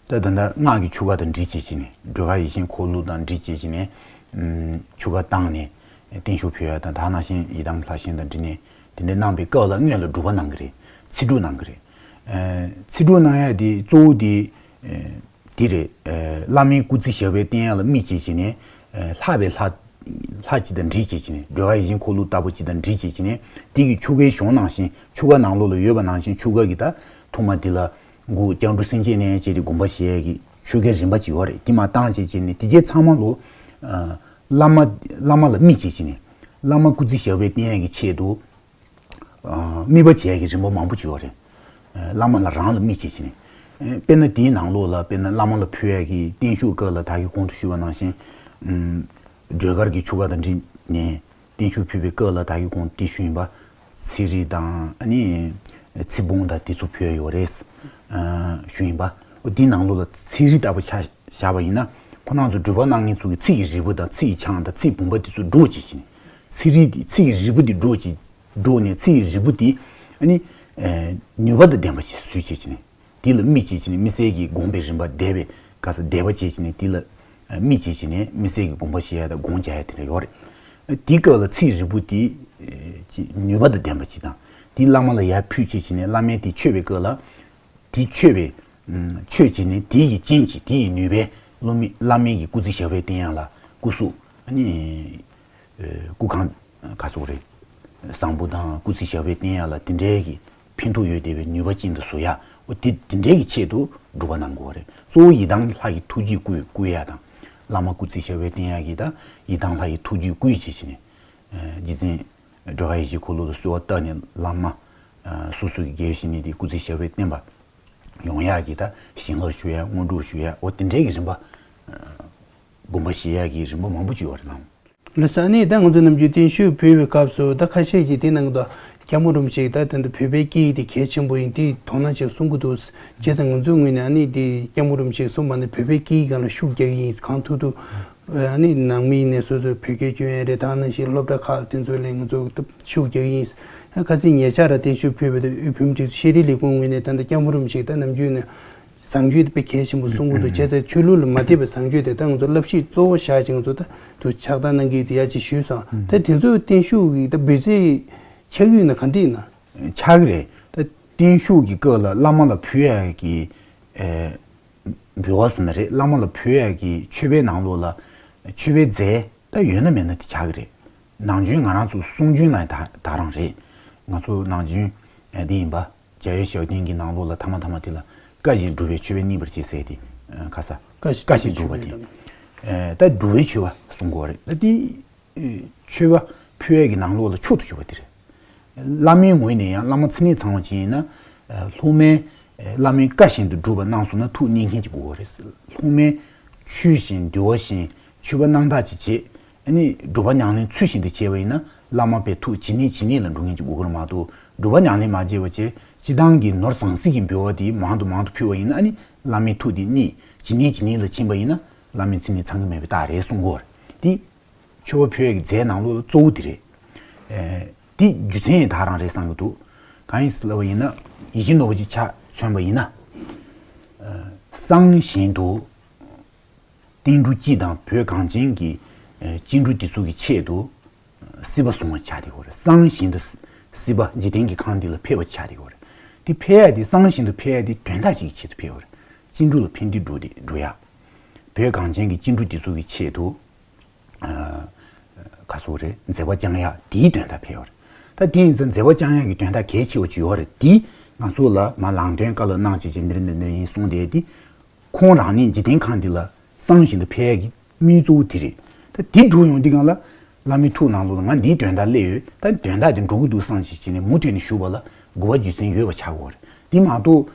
ད་ད་ལྟ་སྔགས་ཀྱི་ཆོ་ག་དང་འབྲེལ་བྱེད་ཀྱི་ནས་སྒྲོལ་དཀར་ཡིད་བཞིན་འཁོར་ལོ་དང་འབྲེལ་བྱེད་ཀྱི་ནས་ཆོ་ག་བཏང་ནས་བརྟན་བཞུགས་ཕུལ་ཡ་དང་དེ་ནང་བཞིན་ཡི་དམ་ལྷ་བཞེངས་དང་འབྲེལ་ནས་དེ་འདྲ་གནང་པའི་སྐབས་ལ་སྔོན་ལ་སྒྲུབ་པ་གནང་གི་རེད། ཚེ་སྒྲུབ་གནང་གི་རེད། ཚེ་སྒྲུབ་གནང་ཡ་དེ་གཙོ་བོ་དེ། དེ་རེད། བླ་མའི་སྐུ་ཚེ་ཞབས་པད་བརྟན་ཡག་ལ་དམིགས་བྱས་བྱས་ནས། ལྷག་པའི་ལྷ། ལྷ་གཅིག་དང་འདྲིས་བྱས་བྱས་ནས་སྒྲོལ་དཀར་ཡིད་བཞིན་འཁོར་ལོ་ལྟ་བུ་གཅིག་དང་འདྲིས་བྱས་བྱས་ནས་དེ་གི་ཆོ་གའི་གཞུང་ནང་བཞིན་ཆོ་ག་ནང་ལོགས་ལ་ཡོད་པ་ནང་བཞིན་ཆོ་ག་གི་ད་ཐོག་མ་དེ་ལ་འགོ་སྐྱབས་འགྲོ་སེམས་བསྐྱེད་ནས་བྱས་ཏེ་དགོངས་པ་བཞེས་ཡག་གི་ཆོ་གའི་རིམ་པ་གཅིག་ཡོད་རེད། དེ་མ་བཏང་བྱས་བྱས་ནས་དེ་རྗེས་ཚང་མ་ལོ། བླ་མ། བླ་མ་ལ་དམིགས་བྱས་བྱས་ནས་བླ་མ་སྐུ་ཚེ་ཞབས་པད་བརྟན་ཡག་གི་ཆེད་དུ། དམིགས་པ་བྱེད་ཡག་གི་རིམ་པ་མང་པོ་ཅིག་ཡོད་རེད། བླ་མ་ལ་རང་ལ་དམིགས་བྱེད་ཀྱི་ནས། དཔེར་ན་དེའི་ནང་ལོགས་ལ་དཔེར་ན་བླ་མ་ལ་ཕུལ་ཡག་གི་བརྟན་བཞུགས་སྐབས་ལ་ད་གིན་གོང་དུ་ཞུས་པ་ནང་བཞིན། སྒྲོལ་དཀར་གྱི་ཆོ་ག་དང་འབྲེལ་ནས་བརྟན་བཞུགས་ཕུལ་བའི་སྐབས་ལ་ད་གིན་གོང་དུ་ཞུས་ཡིན་པ། ཚེ་རིལ་དང་ཨ་ནི། ཚེ་སྦོང་དང་དེ་ཚོ་ཕུལ་ཡག་ཡོད་རེད། ཞུས་ཡིན་པ། འོ་དེའི་ནང་ལོགས་ལ་ཚེ་རིལ་ལྟ་བུ་ཆ་བཞག་པ་ཡིན་ན་ཁོ་རང་ཚོ་སྒྲུབ་པ་གནང་མཁན་ཚོ་གི་ཚེ་ཡི་རིལ་བུ་དང་ཚེ་ཡི་ཆང་དང་ཚེ་ཡི་བུམ་པ་དེ་ཚོ་སྒྲོག་བྱེད་ཀྱི་ནས། ཚེ་རིལ་དེ་ཚེ་ཡི་རིལ་བུ་དེ་སྒྲོག་བྱེད། སྒྲོག་ནས་ཚེ་ཡི་རིལ་བུ་དེ་ཨ་ནི། ནུས་པ་དང་ལྡན་པ་ཞིག་བཟོས་བྱེད་ཀྱི་ནས། དེ་ལ་དམིགས་བྱེད་ཀྱི་ནས་དམིགས་བསལ་གྱི་སྒོམ་པའི་རིམ་པ་བཟླས་པའི་སྐབས་སུ་བཟླས་པ་བྱེད་ཀྱི་ནས་དེ་ལ་དམིགས་བྱེད་ཀྱི་ནས་དམིགས་བསལ་གྱི་སྒོམ་པ་བྱེད་ཡ་དང་སྒོམ་རྒྱག་ཡ་དེ་འདྲ་ཡོད་རེད། དེའི་སྐབས་ལ་ཚེ་ཡི་རིལ་བུ་དེ་ཅིག་ནུས་པ་དང་ལྡན་པ་ཅིག་དང་དེ་བླ་མ་ལ་ཡར་ཕུལ་བྱེད་ཀྱི་ནས་བླ་མས་དེ་མཆོད་པའི་སྐབས་ལ། དེ་མཆོད་པའི། མཆོད་བྱེད་ནས་དེ་ཡི་རྐྱེན་གྱིས་དེ་ཡི་ནུས་པས་བླ་མའི་བླ་མའི་གི་སྐུ་ཚེ་ཞབས་པད་བརྟན་ཡག་ལ་སྐུ་གཟུགས་ཨ་ནི། སྐུ་གང་ག་སོགས་རེད། བཟང་པོ་དང་སྐུ་ཚེ་ཞབས་པད་བརྟན་ཡག་ལ་དེ་འདྲའི་གི་ཕན་ཐོགས་ཡོད་བསྡད་པའི་ནུས་པ་ཅན་དུ་བཟོ་ཡག་འོ་དེ་དེ་འདྲའི་གི་ཆེད་དུ་སྒྲུབ་པ་གནང་དགོས་པ་རེད། གཙོ་བོ་ཡི་དམ་ལྷ་ཡི་ཐུགས་རྒྱུད་བསྐུལ་བསྐུལ་ཡག་དང་། བླ་མ་སྐུ་ཚེ་ཞབས་པད་བརྟན་ཡག་གི་ད་ཡི་དམ་ལྷ་ཡི་ཐུགས་རྒྱུད་བསྐུལ་བྱེད་ཀྱི་ནས། རྗེ་བཙུན་སྒྲོལ་དཀར་ཡིད་བཞིན་འཁོར་ལོ་ལ་གསོལ་བ་བཏབ་ནས་བླ་མ། སོ་སོ་གི་དགེ་བའི་བཤེས་གཉེན་དེ་སྐུ་ཚེ་ཞབས་པད་བརྟན་པ། ཡོང་ཡག་གི་ད་བྱིན་རླབས་ཞུ་ཡག་དངོས་གྲུབ་ཞུ་ཡག་འོ་དེ་འདྲའི་གི་རིམ་པ། སྒོམ་པ་བྱེད་ཡག་གི་རིམ་པ་མང་པོ་ཅིག་ཡོད་རེད་ལགས། ལགས་སོ། ཨ་ནི་ད་ང་ཚོ་ནམ་རྒྱུན་བརྟན་བཞུགས་ཕུལ་བའི་སྐབས་སུ་ད་ཁ་ཤས་ཀྱིས་དེ་གནང་གི་འདུག་སྐྱབས་མགོན་རིན་པོ་ཆེས་ད་དེ་འདྲ་བོད་པའི་སྐད་ཡིག་དེ་གལ་ཆེན་པོ་ཡིན་དེ་དོ་སྣང་བྱེད་གསུང་གི་འདུག་བྱས་ཙང་ང་ཚོའི་ངོས་ནས་ཨ་ནི་དེ་སྐྱབས་མགོན་རིན་པོ་ཆེས་གསུངས་པ་ནི་བོད་པའི་སྐད་ཡིག་སྒང་ལ་ཤུགས་རྒྱག་གི་ཡིན། གང་ཐུབ་ཐུབ་ཨ་ནི་ནང་མི་ཡིན་ནའི་སོ་སོའི་བོད་སྐད་སྐྱོན་ཡ་རེད། ད་ནང་བཞིན་སློབ་གྲྭ་ཁག་དེ་ཚོ་ལ་ང་ཚོ་ཤུགས་རྒྱག་གི་ཡིན། ཁ་སང་ཉེ་ཆར་ར་བརྟན་བཞུགས་ཕུལ་བའི་དབུས་བོད་མིའི་སྒྲིག་འཛུགས་ཤེས་རིག་ལས་ཁུངས་ངོས་ནས་ད་ལྟ་སྐྱབས་མགོན་རིན་པོ་ཆེས་ད་ནམ་རྒྱུན་ནས། བཟང་སྤྱོད་དེ་དཔེ་གལ་ཆེན་པོ་གསུང་གི་འདུག་བྱས་ཙང་ཆོས་ལུགས་ལ་མ་དད་པའི་བཟང་སྤྱོད་དེ་ད་ང་ཚོ་བསླབ་གཞི་གཙོ་བོ་བཞག་ཅིང་ང་ཚོ་ད་དུ་ཕྱག་བསྟར་གནང་གི་དེ་ཡ་ཅིག་ཞུས་སོང་། ད་དེ་ཚོའི་བརྟན་བཞུགས་ཀྱི་ད་འབུལ་རྫས་ཆགས་ཀྱི་ཡོད་ན་ག་འདྲ་ཡིན་ན། ཆགས་ཀྱི་རེད། ད་བརྟན་བཞུགས་ཀྱི་སྐབས་ལ་བླ་མ་ལ་ཕུལ་ཡག་གི་ཨེ་འབུལ་བ་ཟེར་ན་རེད། བླ་མ་ལ་ཕུལ་ཡག་གི་མཆོད་པའི་ནང་ལོགས་ལ་མཆོད་པའི་རྫས་ད་ཡོད་ན་མེད་ན་དེ་ཆགས་ཀྱི་རེད། ནང་རྒྱུན་ང་རང་ཚོ་གསུང་རྒྱུན་ལ་ད་ད་རང་རེད། ང་ཚོ་ནང་རྒྱུན་ཨེ་འདི་ཡིན་པ། རྒྱལ་བའི་ཞབས་བརྟན་གྱི་ནང་ལོགས་ལ་ཐ་མ་ཐ་མ་དེ་ལ་བཀའ་བཞིན་སྒྲུབ་པའི་མཆོད་པ་གཉིས་པར་བྱེད་ཟེར་ཏེ། ཨ་ཁ་ས། བཀའ་བཞིན་བཀའ་བཞིན་སྒྲུབ་པ་དེ། ཨེ་ད་སྒྲུབ་པའི་མཆོད་པ་གསུང་གི་ཡོད་རེད། ད་དེ་ཨེ་མཆོད་པ་ཕུལ་ཡས་ཀྱི་ནང་ལོགས་ལ་མཆོག་ཏུ་གྱུར་པ་དེ་རེད། བླ་མའི་ངོས་ནས་ཡང་བླ་མ་མཚན་ཉིད་ཚང་བ་ཅིག་ཡིན་ན། ཨེ་སློབ་མས་ཨེ་བླ་མའི་བཀའ་བཞིན་དུ་སྒྲུབ་པ་གནང་སོང་ན་ཐུགས་མཉེས་མཁན་ཅིག་དགོས་པ་རེད། སློབ་མས་ཆོས་བཞིན་འདུལ་བ་བཞིན་མཆོད་པ་གནང་དག་ཅིག་བྱེད། ཨ་ནི་སྒྲུབ་པ་ཉམས་ལེན་ཚུལ་བཞིན་དུ་བྱས་པ་ཡིན་ན་བླ་མ་དཔེ་ཐུགས་ཇི་སྙེད་ཇི་སྙེད་ལ་འགྲོ་མཁན་ཅིག་དགོས་ཀྱི་རེད་མ་གཏོགས། སྒྲུབ་པ་ཉམས་ལེན་མ་བྱས་པ་བྱས་སྤྱི་བཏང་གི་ནོར་ཟང་ཟིང་གི་འབུལ་བ་དེ་མང་དུ་མང་དུ་ཕུལ་བ་ཡིན་ན། ཨ་ནི་བླ་མའི་ཐུགས་དེ་སྙེད་ཇི་སྙེད་ཇི་སྙེད་ལ་ཕྱིན་པ་ཡིན་ན་བླ་མའི་མཚན་ཉིད་ཚང་གི་མེད་པའི་རྟགས་རེད་གསུང་གི་ཡོད་རེད། དེ་མཆོད་པ་ཕུལ་ཡས་ཀྱི་རྫས་ནང་ལོགས་ལ་གཙོ་བོ་དེ་རེད། ཨེ་དེ་རྒྱུ་མཚན་ཡང་ད་རང་རེད་བསམ་གྱི་འདུག་གང་ཡིན་ཟེར་ལབ་པ་ཡིན་ན། ཡིད་བཞིན་ནོར་བུ་ཅིག་ཆ་མཚོན་པ་ཡིན་ན། ཨེ་བསང་བཞིན་དུ། བསྟན་འབྲུ་སྤྱི་དང་བོད་གངས་ཅན་གྱི་ཨེ་སྤྱི་འགྲོ་འདི་ཚོ་གི་ཆེད་དུ་སྲིད་པ་བཟུང་བ་ཆགས་བསྡད་ཡོད་རེད། བསང་བཞིན་དུ་སྲིད་པ་འཇིག་རྟེན་གྱི་ཁམས་འདི་ལ་ཕེབས་པ་ཆགས་བསྡད་ཡོད་རེད། དེ་ཕེབས་ཡ་དེ་བསང་བཞིན་དུ་ཕེབས་ཡ་དེ་དོན་དག་ཅིག་གི་ཆེད་དུ་ཕེབས་ཡོད་རེད། སྤྱི་འགྲོ་ལ་ཕན་བདེ་འགྲོ་དེ་འགྲོ་ཡ། བོད་གངས་ཅན་གྱི་སྤྱི་འགྲོ་འདི་ཚོ་གི་ཆེད་དུ། ཨ་ག་སོགས་རེད། མཛད་པ་བསྐྱང་ཡག་དེའི་དོན་དག་ཕེབས་ཡོད་རེད། ད་དེ་ཡིན་ཙང་མཛད་པ་བསྐྱང་ཡག་གི་དོན་དག་གལ་ཆེ་བ་ཅིག་ཡོད་རེད། དེ་ང་ཚོ་ལ་མ་ལམ་སྟོན་བཀའ་སློབ་གནང་བྱས་བྱས་འདིར་འདིར་འདིར་ཡིན་གསུངས་བསྡད་དེ། ཁོང་རང་ཉིད་འཇིག་རྟེན་ཁམས་འདི་ལ་བསང་བཞིན་དུ་ཕེབས་ཡག་གི་དམིགས་གཙོ་བོ་དེ་རེད། ད་དེ་འགྲུབ་ཡོང་དུས་སྒང་ལ་བླ་མའི་ཐུགས་ནང་ལོགས་ལ་ང་འདིའི་དོན་དག་སླེབས་ཡོད། ད་དོན་དག་དེ་འགྲུབ་ཀྱི་འདུག་བསམ་བྱས་བྱས་ནས་མུ་མཐུད་ནས་བཞུགས་པ་ལ་དགོས་པ་རྒྱུ་མཚན་ཡོད་པ་ཆགས་ཀྱི་ཡོད་རེད། དེ་མ་གཏོགས།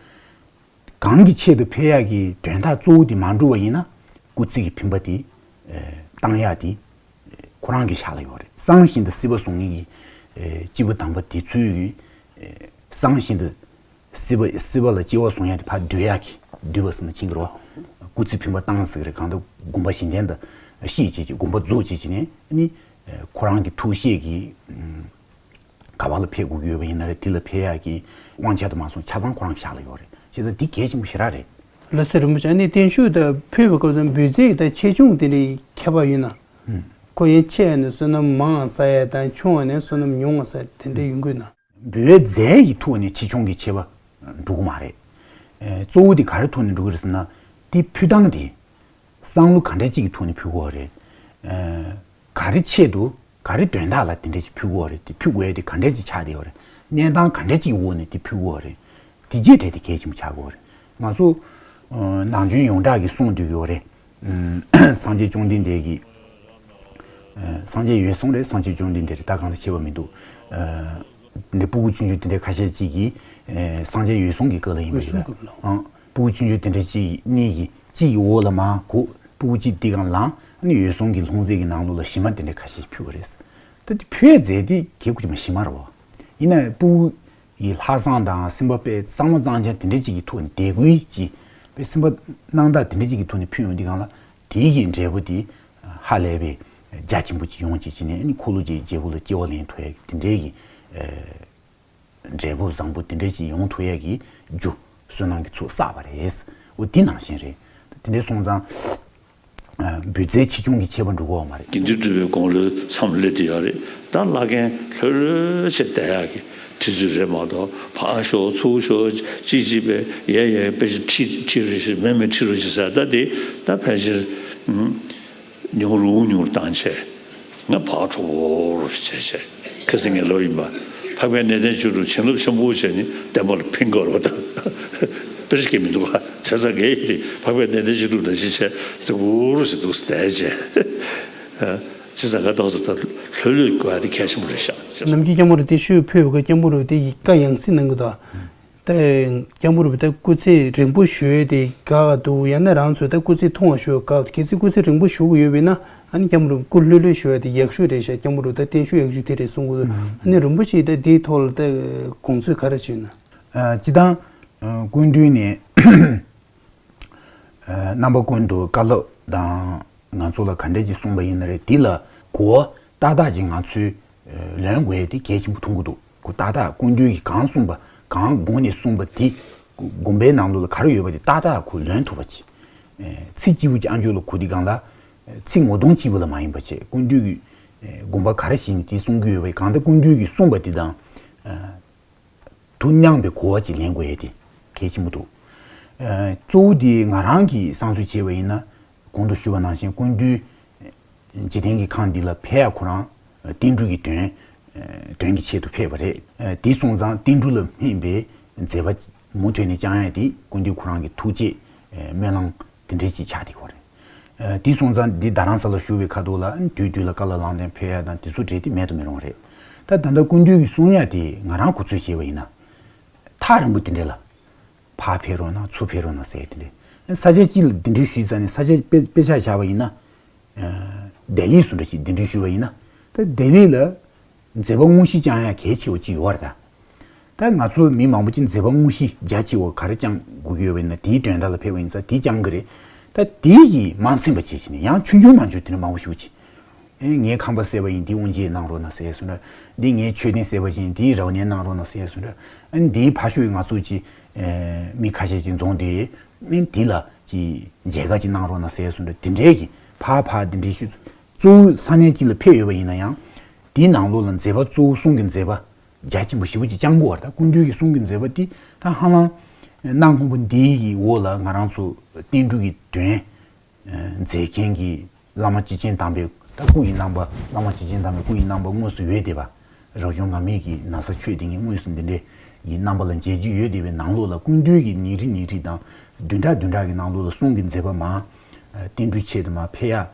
གང་གི་ཆེད་དུ་ཕེབས་ཡག་གི་དོན་དག་གཙོ་བོ་དེ་མ་འགྲུབ་པ་ཡིན་ན། སྐུ་ཚེ་གི་འཕེན་པ་དེ་ཨེ་བཏང་ཡག་དེ་ཁོ་རང་གི་ཞབས་ལ་ཡོད་རེད། བསང་བཞིན་དུ་སྲིད་པ་བཟུང་མཁན་གྱི་ཨེ་སྐྱེས་བུ་དམ་པ་དེ་ཚོས་ཀྱི་ཨེ་བསང་བཞིན་དུ་སྲིད་པ་སྲིད་པ་ལ་སྐྱེ་བ་བཟུང་ཡག་དེ་ཕར་སྡུད་ཡག་གི། སྡུད་པ་ཟེར་ན་ཕྱིན་གྱི་རེད་བ། སྐུ་ཚེ་འཕེན་པ་བཏང་ཟེར་གྱི་རེད། གང་ལྟར་དགོངས་པ་གཞི་རྟེན་དུ་ཤེས་བྱས་ཀྱི་དགོངས་པ་རྫོགས་བྱས་བྱས་ནས་ནི་ཨེ་ཁོ་རང་གི་ཐུགས་བཞེད་ཀྱི་ཨམ། ག་བ་ལ་ཕེབས་དགོས་ཀྱི་ཡོད་པ་ཡིན་ན་རེད། དེ་ལ་ཕེབས་ཡག་གི་དབང་ཆ་དུ་མ་སོང་ཆ་ཚང་ཁོ་རང་གི་ཞབས་ལ་ཡོད་རེད། བྱས་ཙང་འདི་གལ་ཆེན་པོ་ཞེ་དྲག་རེད། ལགས་སོ། རིན་པོ་ཆེ། ཨ་ནི་བརྟན་བཞུགས་དང་ཕེབས་པའི་སྐབས་སུ་འབུལ་རྫས་དང་ཆེ་ཆུང་དེ་འདྲའི་ཁྱད་པར་ཡོད་ན། ཨུམ། ཁོ་ཡན་ཆད་ནས་བསོད་ནམས་མང་བ་ཟ་ཡ་དང་ཆུང་བ་ནས་བསོད་ནམས་ཉུང་བ་ཟ་ཡ་དེ་འདྲ་ཡོང་གི་ཡོད་ན། འབུལ་བའི་རྫས་ཀྱི་ཐོག་ནས་ཆེ་ཆུང་གི་ཁྱད་པར་འགྲོ་གི་མ་རེད། ཨེ་གཙོ་བོ་དེ་ག་རེ་ཐོག་ནས་འགྲོ་གི་རེད་ཟེར་ན། དེ་ཕུལ་སྟངས་དེ། བསང་ལུ་ག་འདྲ་ཅིག་གི་ཐོག་ནས་ཕུལ་དགོས་རེད། ཨ་ག་རེ་ཆེད་དུ་ག་རེ་དོན་དག་ལ་དེ་འདྲ་ཅིག་ཕུལ་དགོས་རེད། དེ་ཕུལ་དགོས་ཡ་དེ་ག་འདྲ་ཅིག་ཆགས་བསྡད་ཡོད་རེད། གནས་སྟངས་ག་འདྲ་ཅིག་གི་འོག་ནས་དེ་ཕུལ་དགོས་རེད། དེ་རྗེས་དྲན་དེ་གལ་ཆེན་པོ་ཆགས་དགོས་རེད། ང་ཚོ་ཨ་ནང་ཆོས་ཡོངས་གྲགས་ཀྱིས་གསུངས་བསྡད་ཀྱི་ཡོད་རེད། ཨ་སངས་རྒྱས་བཅོམ་ལྡན་འདས་ཀྱིས། ཨ་སངས་རྒྱས་འོད་སྲུང་རེད། སངས་རྒྱས་བཅོམ་ལྡན་འདས་རེད། ད་གང་ལ་ཁྱད་པར་མི་འདུག་ཨ་འདི་སྤུ་གུ་ཆུང་ཆུང་དེ་འདྲ་ཁ་ཤས་ཅིག་གིས་ཨ་སངས་རྒྱས་འོད་སྲུང་གི་སྐབས་ལ་ཡིན་པ་རེད། འོད་སྲུང་སྐབས་ལ། ཨང་། སྤུ་གུ་ཆུང་ཆུང་དེ་འདྲ་ཅིག་གཉིས་ཀྱིས་གཅིག་གི་འོག་ལ་མར་གུག་སྤུ་གུ་གཅིག་འདི་སྒང་ལངས། ཨ་ནི་འོད་སྲུང་གི་ལྷུང་བཟེད་ཀྱི་ནང་ལོགས་ལ་ཞི་མ་དེ་འདྲ་ཁ་ཤས་ཕུལ་བ་རེད། ད་དེ་ཕུལ་ཡའི་རྫས་དེ་གལ་ཁུ་ཅི་མ་ཞི་མ་རེད་བ། ཡིན་ན་སྤུ་གུ་ཡི་ལྷག་བསམ་དང་སེམས་པ་དཔེ་གཙང་མ་གཙང་རྐྱང་དེ་འདྲ་ཅིག་གི་ཐོག་ནས་དད་གུས་ཀྱི་དཔེ་སེམས་པ་སྣང་དག་དེ་འདྲ་ཅིག་གི་ཐོག་ནས་ཕུལ་ཡོང་དུས་སྒང་ལ། དེའི་གི་འབྲས་བུ་དེ་ཧ་ལས་པའི་རྒྱ་ཆེན་པོ་ཅིག་ཡོང་བྱས་བྱས་ནས། ཨ་ནི་འཁོར་ལོ་བརྒྱའི་རྒྱལ་པོ་ལ་སྐྱེ་བ་ལེན་ཐུབ་ཡ་དེ་འདྲའི་གི་ཨ་འབྲས་བུ་བཟང་པོ་དེ་འདྲ་ཅིག་ཡོང་ཐུབ་ཡ་གི་རྒྱུ་བསོད་ནམས་ཀྱི་ཚོགས་བསགས་པ་རེད། འོ་དེ་ནང་བཞིན་རེད། དེ་འདྲ་སོང་ཙང་ཨ་འབུལ་རྫས་ཆེ་ཆུང་གི་ཁྱད་པར་འགྲོ་གི་ཡོད་མ་རེད། དགེ་འདུན་གྲུབ་པའི་དགུང་ལོའི་མཚམས་སླེབས་བསྡད་ཡོད་རེད། ད་བླ་རྒན་ལྷོད་ལྷོད་བྱས་བསྡད་ཡག་གི་དུས་ཚོད་རེད་མ་གཏོགས། ཕར་ཤོག་ཚུར་ཤོག་ཅིག་ཅིག་པས་ཡ་ཡ་དཔེ་ཆ་ཁྲིད་ཁྲིད་རོགས་ཞེས། མེད་མེད་ཁྲིད་རོགས་ཞེས་ཟེར། ད་དེ་ད་ཕལ་ཆེར་ཨུམ་ཉུང་རུ་ཉུང་རུ་བཏང་བྱས། ང་ཕར་འགྲོ་རོགས་བྱས་བྱས། ཁ་སང་ངས་ལབ་ཡིན་པ། འཕགས་པའི་གནས་བརྟན་བཅུ་དྲུག་བྱིན་རླབས་ཆེན་པོ་བྱས་ནས་བསྟན་པ་ལ་ཕན་དགོས་རེད་པ། ད་དཔེ་ཆ་སྐད་མི་འདུག་ག་བྱས་ཙང་ངས་འཕགས་པའི་གནས་བརྟན་བཅུ་དྲུག་ནང་བཞིན་བྱས་རྫིག་པོ་རུ་ཞིག་འདུག་བསྡད་བྱས། བྱས་ཙང་ང་ཏོག་ཙམ་ད་ལྷོད་ལྷོད་དགོས་ཡ་དེ་གལ་ཆེན་པོ་རེད་ཤག་ནམ་རྒྱུན་སྐྱབས་མགོན་རིན་པོ་ཆེ་ཕེབས་པའི་སྐབས་སྐྱབས་མགོན་རིན་པོ་ཆེ་དེ་ཡི་བཀའ་ཡང་སྲིད་གནང་གི་འདུག་ད་སྐྱབས་མགོན་རིན་པོ་ཆེ་སྐུ་ཚེ་རིང་པོ་བཞུགས་ཡས་དེ་དགའ་བ་འདུག་ཡང་ན་རང་ཚོས་ད་སྐུ་ཚེ་ཐུང་བ་བཞུགས་དགའ་བ་འདུག་གལ་སྲིད་སྐུ་ཚེ་རིང་པོ་བཞུགས་ཀྱི་ཡོད་པ་ཡིན་ན། ཨ་ནི་སྐྱབས་མགོན་རིན་པོ་ཆེ་སྐུ་ལྷོད་ལྷོད་བཞུགས་ཡས་དེ་ཡག་ཤོས་རེད་ཤག་སྐྱབས་མགོན་རིན་པོ་ཆེ་ད་བརྟན་བཞུགས་ཡག་ཤོས་དེ་རེད་གསུང་གི་འདུག་ཨ་ནི་རིན་པོ་ཆེ་ད་དེའི་ཐོག་ལ་ད་དགོངས་ཚུལ་ག་རེ་བྱུང་ན། ཨ་སྤྱིར་བཏང་ཨ་སྐུ་མདུན་ནས་ཨ་རྣམ་པ་ཀུན་ཏུ་བཀའ་སློབ་དང་། ང་ཚོ་ལ་ག་འདྲས་ཅིག་གསུངས་པ་ཡིན་ན་རེད། དེ་ལ་གོ་བ་ཏག་ཏག་ཅིག་ང་ཚོས་ལོན་དགོས་ཡས་དེ་གལ་ཆེན་པོ་མཐོང་གི་འདུག་གོ་ཏག་ཏག་སྐུ་མདུན་གྱིས་གང་གསུངས་པ། གང་དགོངས་ནས་གསུངས་པ་དེ་ དགོན་པའི་ནང་ལོགས་ལ་ག་རེ་ཡོད་པ་དེ་ཏག་ཏག་ཁོ་ལོན་ཐུབ་པ་ཅིག་ཚིག་གཅིག་པུ་ཅིག་ཨ་མཆོག་ལ་གོ་དུས་སྒང་ལ། ཚིག་ངོ་གདོང་གཅིག་པུ་ལ་མ་ཡིན་པ་བྱས་སྐུ་མདུན་གྱིས་དགོངས་པ་ག་རེ་བཞེས་ནས་དེ་གསུང་གི་ཡོད་པ་གང་ལྟར་སྐུ་མདུན་གྱིས་གསུངས་པ་དེ་དང་། དུ་མཉམ་པའི་གོ་བ་ཅིག་ལེན་དགོས་ཡས་དེ་གལ་ཆེན་པོ་འདུག་གཙོ་བོ་དེ་ང་རང་གིས་བསམ་ཚུལ་བྱས་པ་ཡིན་ན། གོང་དུ་ཞུས་པ་ནང་བཞིན་སྐུ་མདུན་འཇིག་རྟེན་གྱི་ཁམས་འདི་ལ་ཕེབས་ཡ་ཁོ་རང་བསྟན་འགྲོ་གི་དོན་དོན་གྱི་ཆེད་དུ་ཕེབས་པ་རེད། དེ་སོང་ཙང་བསྟན་འགྲོ་ལ་སྨན་པའི་མཛད་པ་མུ་མཐུད་ནས་བསྐྱང་ཡ་དེ་སྐུ་མདུན་ཁོ་རང་གི་ཐུགས་བསྐྱེད་སྨོན་ལམ་དེ་འདྲ་ཅིག་ཆགས་བསྡད་ཡོད་རེད། དེ་སོང་ཙང་འདི་རྡ་རམ་ས་ལ་བཞུགས་པའི་ཁ་ཐོག་ལ་དུས་དུས་ལ་བཀའ་སློབ་ལམ་སྟོན་ཕེབས་ཡ་དང་དེ་ཚོ་འབྲེལ་དེ་མེད་དུ་མི་རུང་རེད། ད་ད་ལྟ་སྐུ་མདུན་གྱིས་གསུང་ཡ་དེ་ང་རང་གོ་ཚོད་བྱས་པ་ཡིན་ན། ཐག་རིང་པོ་དེ་འདྲ་ལ། ཕར་ཕེབས་རོགས་གནང་ཚུར་ཕེབས་རོགས་གནང་ཟེར་དེ་འདྲ། ས་ཆ་གཅིག་ལ་གདན་འདྲེན་ཞུས་ཙང་ནས་ས་ཆ་དཔེ་དཔེ་ཆ་བཞག་པ་ཡིན་ན། ལྡི་ལི་སུ་འདྲ་ཞིག་གདན་འདྲེན་ཞུས་པ་ཡིན་ན། ད་ལྡི་ལི་ལ་མཛད་པ་དངོས་གཞི་བསྐྱང་ཡ་གལ་ཆེ་བ་གཅིག་ཡོད་རེད་ད། ད་ང་ཚོ་མི་མང་པོ་ཅིག་མཛད་པ་དངོས་གཞི་རྒྱ་ཆེ་བ་ག་རེ་བསྐྱང་དགོས་ཀྱི་ཡོད་པ་ཡིན་ན་དེའི་དོན་དག་ལ་ཕེབས་པ་ཡིན་ཙང་དེ་བསྐྱང་གི་རེད། ད་དེ་ཡིས་མ་ཚིམ་པ་བྱས་བྱས་ནས་ཡང་ཆུང་ཆུང་མང་ཆུང་དེ་འདྲ་མང་པོ་ཞིག་ཅིག་ཨེ་ངའི་ཁང་པ་བཟས་པ་ཡིན་འདི་དབུ་འབྱེད་གནང་རོགས་གནང་ཟེར་སོང་འདྲ། འདི་ངའི་མཆོད་རྟེན་བཟས་པ་ཡིན་འདིའི་རབ་གནས་གནང་རོགས་གནང་ཟེར་སོང་འདྲ། ཨ་ནི་འདིའི་ཕ་ཤུལ་ང་ཚོ་ཅི་ཨེ་མི་ཁ་ཤས་ཅིག་འཛོམས་ཏེ་ཨ་ནི་འདི་ལ་ཅི་མཇལ་ཁ་ཅིག་གནང་རོགས་གནང་ཟེར་སོང་འདྲ། དེ་འདྲའི་གི་ཕར་ཕར་འདི་འདྲའི་ཤུལ་གཙོ་བོ་ས་གནས་གཅིག་ལ་ཕེབས་ཡོད་པ་ཡིན་ན་ཡང་དེའི་ནང་ལོགས་ལ་མཛད་པ་གཙོ་བོ་གསུང་གི་མཛད་པ་རྒྱ་ཆེན་པོ་ཞེ་པོ་ཅིག་བསྐྱང་དགོས་པ་རེད། ད་སྐུ་མདུན་གྱི་གསུང་གི་མཛད་པ་འདི་ད་ཧ་ལམ་གནང་དགོངས་པ་འདིའི་གི་འོག་ལ་ང་རང་ཚོ་བསྟན་འགྲོ་གི་དོན། མཛད་མཁན་གྱི་བླ་མ་སྤྱི་ཆེན་དམ་པའི་ད་སྐུ་ཡི་རྣམ་པ་བླ་མ་སྤྱི་ཆེན་དམ་པའི་སྐུ་ཡི་རྣམ་པ་དངོས་སུ་ཡོད་བསྡད་པ། རབ་བྱུང་ང་མིག་གི་ན་བཟའ་ཆོས་དེ་ཉིད་དངོས་སུ་འདི་འདྲའི་ཡི་རྣམ་པ་ལ་མཇལ་རྒྱུ་ཡོད་བསྡད་པའི་ནང་ལོགས་ལ་སྐུ་མདུན་གྱི་ཉིན་རེ་ཉིན་རེ་དང་བདུན་ཕྲག་བདུན་ཕྲག་གི་ནང་ལོགས་ལ་གསུང་གི་མཛད་པ་མང་བསྟན་འགྲོའི་ཆེད་དུ་མ་ཕེབས་ཡ།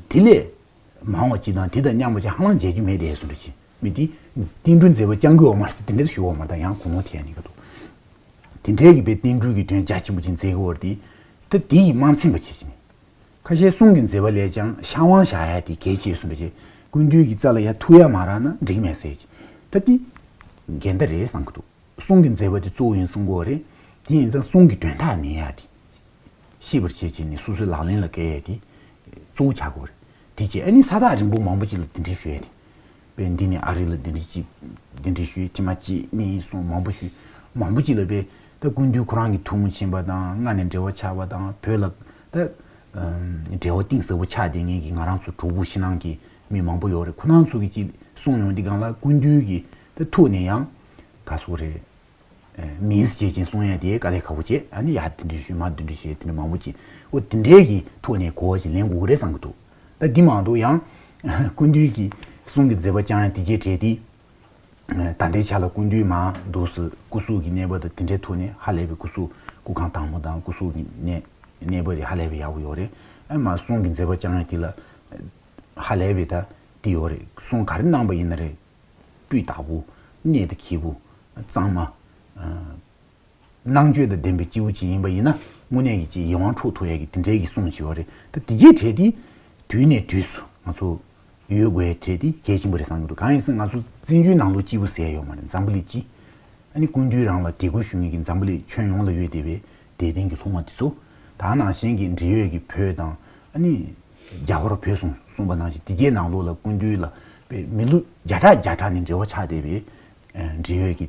དེ་ལས་མང་བ་ཅིག་དང་དེ་དང་མཉམ་པ་ཅིག་ཧ་ལམ་མཇལ་རྒྱུ་མེད་བསྡད་སོང་འདྲ་ཅིག་མི་དེ་བསྟན་འགྲོའི་མཛད་པ་བསྐྱང་དགོས་པ་མ་ཟད་དེ་འདྲ་ཞུ་བ་མ་གཏོགས་ཡང་གོ་ནོར་ཐེབས་ཡ་ནི་ག་འདུག་དེ་འདྲའི་གི་དཔེ་བསྟན་འགྲོའི་གི་དོན་རྒྱ་ཆེན་པོ་ཅིག་མཛད་དགོས་པ་དེ། ད་དེ་ཡིས་མ་ཚིམ་པ་བྱེད་ཀྱི་མེད། ཁ་ཤས་གསུང་གི་མཛད་པ་ལས་ཀྱང་ཤར་དབང་བཞག་ཡ་དེ་གལ་ཆེ་གསུངས་པ་བྱས། སྐུ་མདུན་གྱི་རྩ་ལ་ཡ་ཐུག་ཡ་མ་རག་ན་འགྲིག་མེད་ཟེར་གྱི། ད་དེ་འགལ་ཟླ་རེད་བསམ་གྱི་འདུག་གསུང་གི་མཛད་པ་དེ་གཙོ་བོ་ཡིན་གསུང་དགོས་རེད། དེ་ཡིན་ཙང་གསུང་གི་དོན་དག་ནས་ཡ་དེ་ཤེས་པར་བྱེད་ཅིག་ནས་སོ་སོའི་ལག་ལེན་ལ་བཀལ་ཡ་དེ་གཙོ་བོ་ཆགས་དགོས་རེད། དེ་བྱས་ཨ་ནི་ས་ཐག་རིང་པོ་མང་པོ་ཅིག་ལ་དེ་འདྲའི་ཞུ་ཡ་དེ། པས་འདི་ནས་ཨ་རི་ལ་འདི་འདྲ་ཅིག་འདི་འདྲ་ཞུས་ཐེངས་མ་གཅིག་གཉིས་གསུམ་མང་པོ་ཞུས། མང་པོ་ཅིག་ལ་པས་ད་སྐུ་མདུན་ཁོ་རང་གི་ཐུགས་སྨོན་ཆེན་པ་དང་སྔ་ནས་འབྲེལ་བ་ཆགས་པ་དང་བོད་ལ་ད་འབྲེལ་བ་གཏིང་ཟབ་པོ་ཆགས་བསྡད་མཁན་གྱི་ང་རང་ཚོ་གྲོགས་པོ་ཕྱི་ནང་གི་མི་མང་པོ་ཡོད་རེད། ཁོ་རང་ཚོ་གི་ཅིག་གསུང་ཡོང་དུས་སྒང་ལ་སྐུ་མདུན་གྱི་ད་ཐུགས་ནས་ཡང་ག་སོགས་རེད། མིང་བརྗེད་ཅིང་གསུང་ཡ་དེ་དཀའ་ལས་ཁག་པོ་བྱས། ཨ་ནི་ཡ་དེ་འདྲ་ཞུས་མ་དེ་འདྲ་ཞུས་དེ་འདྲ་མང་པོ་ཅིག་འོ་དེ་འདྲའི་གི་ཐོག་ནས་གོ་བ་ཞིག་ལེན་དགོས་ཀྱི་རེད་བསམ་གྱི་འདུག་ད་འདི་མ་གཏོགས་ཡང་སྐུ་མདུན་གྱི་གསུང་གི་མཛད་པ་བསྐྱངས་ཡ་དེ་རྗེས་གྲས་དེ། ད་ལྟའི་ཆ་ལ་སྐུ་མདུན་མ་འདུག་སེ་སྐུ་གཟུགས་ཀྱི་གནས་བབ་དང་དེ་འདྲའི་ཐོག་ནས་ཧ་ལས་པའི་སྐུ་གཟུགས་སྐུ་ཁམས་དྭངས་མོ་དང་སྐུ་གཟུགས་ཀྱི་གནས་གནས་བབ་དེ་ཧ་ལས་པའི་ཡག་པོ་ཡོད་རེད། ཨ་མ་གསུང་གི་མཛད་པ་བསྐྱངས་ཡ་དེ་ལ་ཧ་ལས་པའི་ད་དེ་ཡོད་རེད། གསུང་ག་རེ་གནང་པ་ཡིན་ན་རེད། སྤུས་དག་པོ། གནད་དང་འཁེལ་པོ། གཙང་མ། ཨ། ནང་བཅུད་དང་ལྡན་པའི་སྐྱེས་བུ་ཅིག་ཡིན་པ་ཡིན་ན་དངོས་གནས་ཀྱི་ཅིག་ཡིད་དབང་འཕྲོག་ཐུབ་ཡས་ཀྱི་དེ་འདྲའི་གི་གསུང་ཞིག་ཡོད་རེད། ད་དེ་རྗེས་གྲས་དེ་དུས་ནས་དུས་སུ་ང་ཚོ་ཡོད་དགོས་ཡས་གྲས་དེ་གལ་ཆེན་པོ་རེད་བསམ་གྱི་འདུག་གང་ཡིན་ཟེར་ན་ང་ཚོ་བཙན་བྱོལ་ནང་ལོགས་སྐྱེས་བུ་ཟེར་ཡ་ཡོད་མ་རེད། འཛམ་བུ་གླིང་སྤྱི། ཨ་ནི་སྐུ་མདུན་རང་ལ་དད་གུས་ཞུ་མཁན་གྱི་འཛམ་བུ་གླིང་ཁྱོན་ཡོངས་ལ་ཡོད་བསྡད་པའི་དད་ལྡན་གྱི་སློབ་མ་དེ་ཚོ། ད་ནང་བཞིན་གྱི་འབྲེལ་ཡོད་ཀྱི་བོད་དང་ཨ་ནི་རྒྱ་ཧོར་བོད་གསུམ་གསུངས་པ་ནང་བཞིན་དེ་རྗེས་ནང་ལོགས་ལ་སྐུ་མདུན་ལ་དཔེ་མི་ལོ་བརྒྱ་ཕྲག་བརྒྱ་ཕྲག་ནས་འབྲེལ་བ་ཆགས་བསྡད་པའི་འབྲེལ་ཡོད་ཀྱི་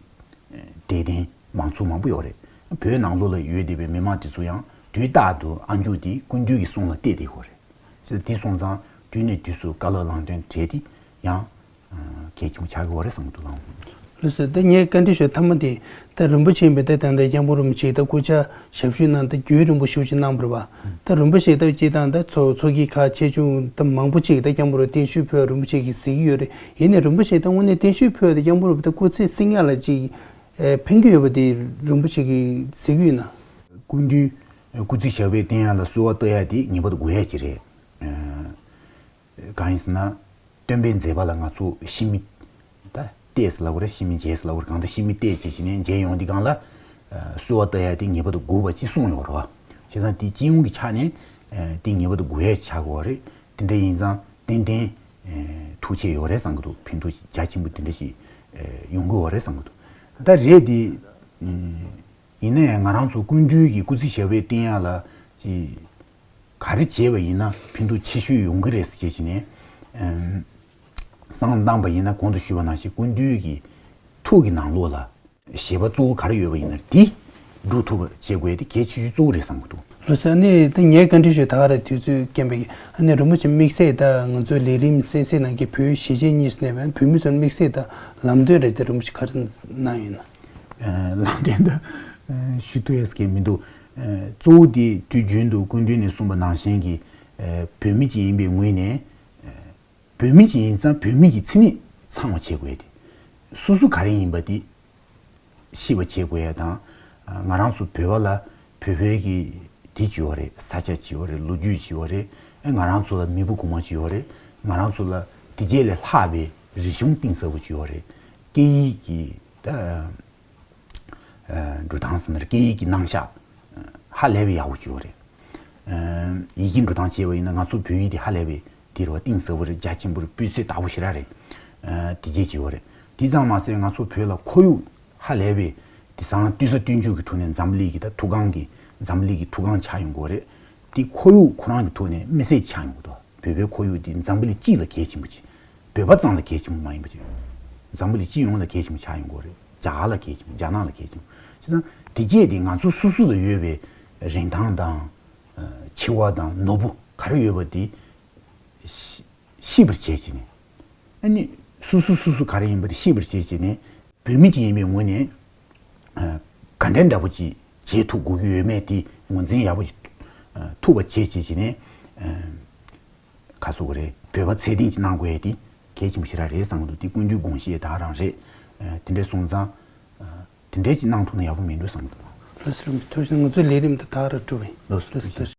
དད་ལྡན་མང་ཚོགས་མང་པོ་ཡོད་རེད། བོད་ནང་ལོགས་ལ་ཡོད་བསྡད་པའི་མི་མང་དེ་ཚོ་ཡང་དུས་རྟག་ཏུ་ཨ་མཆོག་དེ་སྐུ་མདུན་གྱི་གསུང་ལ་གཏད་བསྡད་ཡོད་རེད། ཟེར་དེ་སོང་ཙང་དུས་ནས་དུས་སུ་བཀའ་སློབ་ལམ་སྟོན་གྲས་དེ་ཡང་གལ་ཆེན་པོ་ཆགས་ཀྱི་ཡོད་རེད་བསམ་གྱི་འདུག་ལགས། ལགས་སོ། ད་ངས་བཀའ་འདྲི་ཞུ་མཐའ་མ་དེ་ད་རིན་པོ་ཆེ་ཡིན་པས་ད་ད་ལྟ་སྐྱབས་མགོན་རིན་པོ་ཆེ་ད་སྐུ་ཕྱྭ་ཞབས་ཞུ་གནང་ད་རྒྱུན་རིང་པོ་ཞེ་པོ་ཅིག་གནང་བ་རེད་བ། ད་རིན་པོ་ཆེ་ད་སྤྱིར་བཏང་ད་ཚོ་ཚོགས་ཀྱི་ཁག་ཆེ་ཆུང་ད་མང་པོ་ཅིག་ད་སྐྱབས་མགོན་རིན་པོ་ཆེ་བརྟན་བཞུགས་ཕུལ་རིན་པོ་ཆེ་གིས་གཟིགས་ཀྱི་ཡོད་རེད། ཡིན་ནའི་རིན་པོ་ཆེ་ད་དངོས་གནས་བརྟན་བཞུགས་ཕུལ་ད་སྐྱབས་མགོན་རིན་པོ་ད་སྐུ་ཚེ་བསྲིང་ཡ་ལ་ཅིག་ཕན་གྱི་ཡོད་པ་དེ་རིན་པོ་ཆེ་གིས་གཟིགས་ཀྱི་ཡོད་ན། སྐུ་མདུན་སྐུ་ཚེ་ཞབས་པད་བརྟན་ཡ་ལ་གསོལ་བ་བཏབ་ཡ་དེ་ངེས་པར་དུ་དགོས་ཡ་ཅིག་རེད། གང་ཡིན་ཟེར་ན། སྟོན་པའི་མཛད་པ་ལ་ང་ཚོ་ཤི་མི། ད་ལྟས་ཟེར་ལབ་དགོས་རེད། ཤི་མི་མཇལ་ཟེར་ལབ་དགོས་རེད། གང་ལྟར་ཤི་མི་ལྟས་བྱས་བྱས་ནས་མཇལ་ཡོང་དུས་སྒང་ལ། གསོལ་བ་བཏབ་ཡ་དེ་ངེས་པར་དུ་དགོས་པ་ཅིག་གསུངས་ཡོད་རེད་བ། བྱས་ཙང་དེ་སྤྱི་ཡོངས་ཀྱི་ཆ་ནས་དེ་ངེས་པར་དུ་དགོས་ཡ་ཆགས་དགོས་རེད། དེ་འདྲ་ཡིན་ཙང་ཏན་ཏན་ཐུགས་ཆེ་ཡོད་རེད་བསམ་གྱི་འདུག་ཕན་ཐོགས་རྒྱ་ཆེན་པོ་དེ་འདྲ་ཞིག་ཡོང་གི་ཡོད་རེད་བསམ་གྱི་འདུག་ད་རེད་དེ། ཡིན་ན་ཡང་ང་རང་ཚོ་སྐུ་མདུན་གྱི་སྐུ་ཚེ་ཞབས་པད་བརྟན་ཡ་ལ་ཅིག་ག་རེ་བྱས་པ་ཡིན་ན་ཕན་ཐོགས་ཆེ་ཤོས་ཡོང་གི་རེད་ཟེར་བྱས་ནས། བསམ་བློ་བཏང་པ་ཡིན་ན་གོང་དུ་ཞུས་པ་ནང་བཞིན་སྐུ་མདུན་གྱི་ཐུགས་ཀྱི་ནང་ལོགས་ལ་བཞེད་པ་གཙོ་བོ་ག་རེ་ཡོད་པ་ཡིན་ན་དེ་ འགྲོ་ཐུབ་པ་བྱེད་དགོས་དེ་གལ་ཆེ་ཤོས་གཙོ་བོ་རེད་བསམ་གྱི་འདུག་ལགས་སོ། ཨ་ནི་ད་ངས་བཀའ་འདྲི་ཞུ་ད་ག་རེ་དུས་ཚོད་རྐྱེན་པས་ཨ་ནི་རིན་པོ་ཆེ་དམིགས་བསལ་ད་ང་ཚོའི་ལས་རིམ་གསན་གཟིགས་གནང་མཁན་བོད་གཞིས་བྱེས་གཉིས་སུ་གནས་པའི་བོད་མི་ཚོར་དམིགས་བསལ་ད་ལམ་སྟོན་རེ་ད་རིན་པོ་ཆེ་ག་རེ་གནང་ཡོད་ན། ལམ་སྟོན་ད་ཞུ་ཐུབ་ཡས་ཀྱི་མི་འདུག་གཙོ་བོ་དེ་དུས་རྒྱུན་དུ་སྐུ་མདུན་ནས་གསུངས་པ་ནང་བཞིན་གྱི་བོད་མི་ཅིག་ཡིན་པའི་ངོས་ནས། བོད་མི་ཅིག་ཡིན་ཙང་བོད་མི་གི་མཚན་ཉིད་ཚང་བ་བྱེད་དགོས་ཏེ། སོ་སོ་ག་རེ་ཡིན་པ་དེ་ཤེས་པ་བྱེད་དགོས་ཡ་དང་། ང་རང་ཚོ་བོད་པ་ལ་བོད་པའི་གི་དེ་ཅིག་ཡོད་རེད། ས་ཆ་ཅིག་ཡོད་རེད། ལོ་རྒྱུས་ཅིག་ཡོད་རེད། ང་རང་ཚོ་ལ་མེས་པོ་གོང་མ་ཅིག་ཡོད་རེད། ང་རང་ཚོ་ལ་དེ་རྗེས་ལས་ལྷག་པའི་རིག་གཞུང་གཏིང་ཟབ་པོ་ཅིག་ཡོད་རེད། སྐད་ཡིག་གི་ད། འགྲོ་སྟངས་ཟེར་ན་སྐད་ཡིག་གི་རྣམ་གཞག་ཧ་ལས་པའི་ཡག་པོ་ཅིག་ཡོད་རེད། ཡི་གེ་འགྲོ་སྟངས་བྱས་པ་ཡིན་ན་ང་ཚོ་བོད་ཡིག་དེ་ཧ་ལས་པའི་དེ་རུ་གཏིང་ཟབ་པོ་རེད། རྒྱ་ཆེན་པོ་རེད། སྤུས་ཚད་དག་པོ་ཞེ་དྲག་རེད། དེ་རྗེས་ཅིག་ཡོད་རེད། དེ་ཙམ་མ་ཟད་ང་ཚོ་བོད་ལ་ཁོར་ཡུག་ཧ་ལས་པའི་དེང་སང་ལྟོས་ས་སྟོན་རྒྱུ་གི་ཐོག་ནས་འཛམ་བུ་གླིང་གི་ད་ཐུགས་ཁང་གི་འཛམ་བུ་གླིང་གི་ཐུགས་ཁང་ཆགས་ཡོང་གི་རེད། དེ་ཁོར་ཡུག་ཁོ་རང་གི་ཐོག་ནས་མི་སེར་ཆགས་ཡོང་གི་འདུག་བོད་པའི་ཁོར་ཡུག་འདི་འཛམ་བུ་གླིང་སྤྱི་ལ་གལ་ཆེན་པོ་ཅིག་བོད་པ་ཙམ་ལ་གལ་ཆེན་པོ་མ་ཡིན་པ་ཅིག་འཛམ་བུ་གླིང་སྤྱི་ཡོངས་ལ་གལ་ཆེན་པོ་ཆགས་ཡོང་གི་རེད། རྒྱ་གར་ལ་གལ་ཆེན་པོ། རྒྱ་ནག་ལ་གལ་ཆེན་པོ། བྱས་ཙང་དེ་རྗེས་དེ་ང་ཚོ་སོ་སོ་ལ་ཡོད་པའི་རིན་ཐང་དང་། འཆི་བ་དང་ནོར་བུ་ག་རེ་ཡོད་པ་དེ་ཤེས་པར་བྱས་བྱས་ནས། ཨ་ནི་སོ་སོ་སོ་སོ་ག་རེ་ཡིན་པ་དེ་ཤེས་པར་བྱས་བྱས་ནས། བོད་མི་ཅིག་ཡིན་པའི་ངོས་ནས་ག་འདྲའི་འདྲ་པོ་ཅིག་བྱེད་ཐུབ་དགོས་ཀྱི་ཡོད་མེད་དེ་ངོས་འཛིན་ཡག་པོ་ཅིག་ཐུབ་པ་བྱེད་བྱེད་བྱས་ནས་ག་སོ་གི་རེད། བོད་པ་ཚད་ལྡན་ཅིག་གནང་དགོས་ཡ་དེ་གལ་ཆེན་པོ་ཞེ་དྲག་རེད་བསམ་གི་འདུག་དེ་ཀུན་འདུས་དགོངས་གཞི་ད་རང་རེད། དེ་འདྲ་སོང་ཙང་དེ་འདྲ་ཅིག་གནང་ཐུབ་ན་ཡག་པོ་མི་འདུག་བསམ་གི་འདུག་ལགས་སོ། ཐུགས་རྗེ་ཆེ། ང་ཚོའི་ལས་རིམ་དེ་ད་རུ་གྲུབ་ཡིན། ལགས་སོ། ལགས་སོ།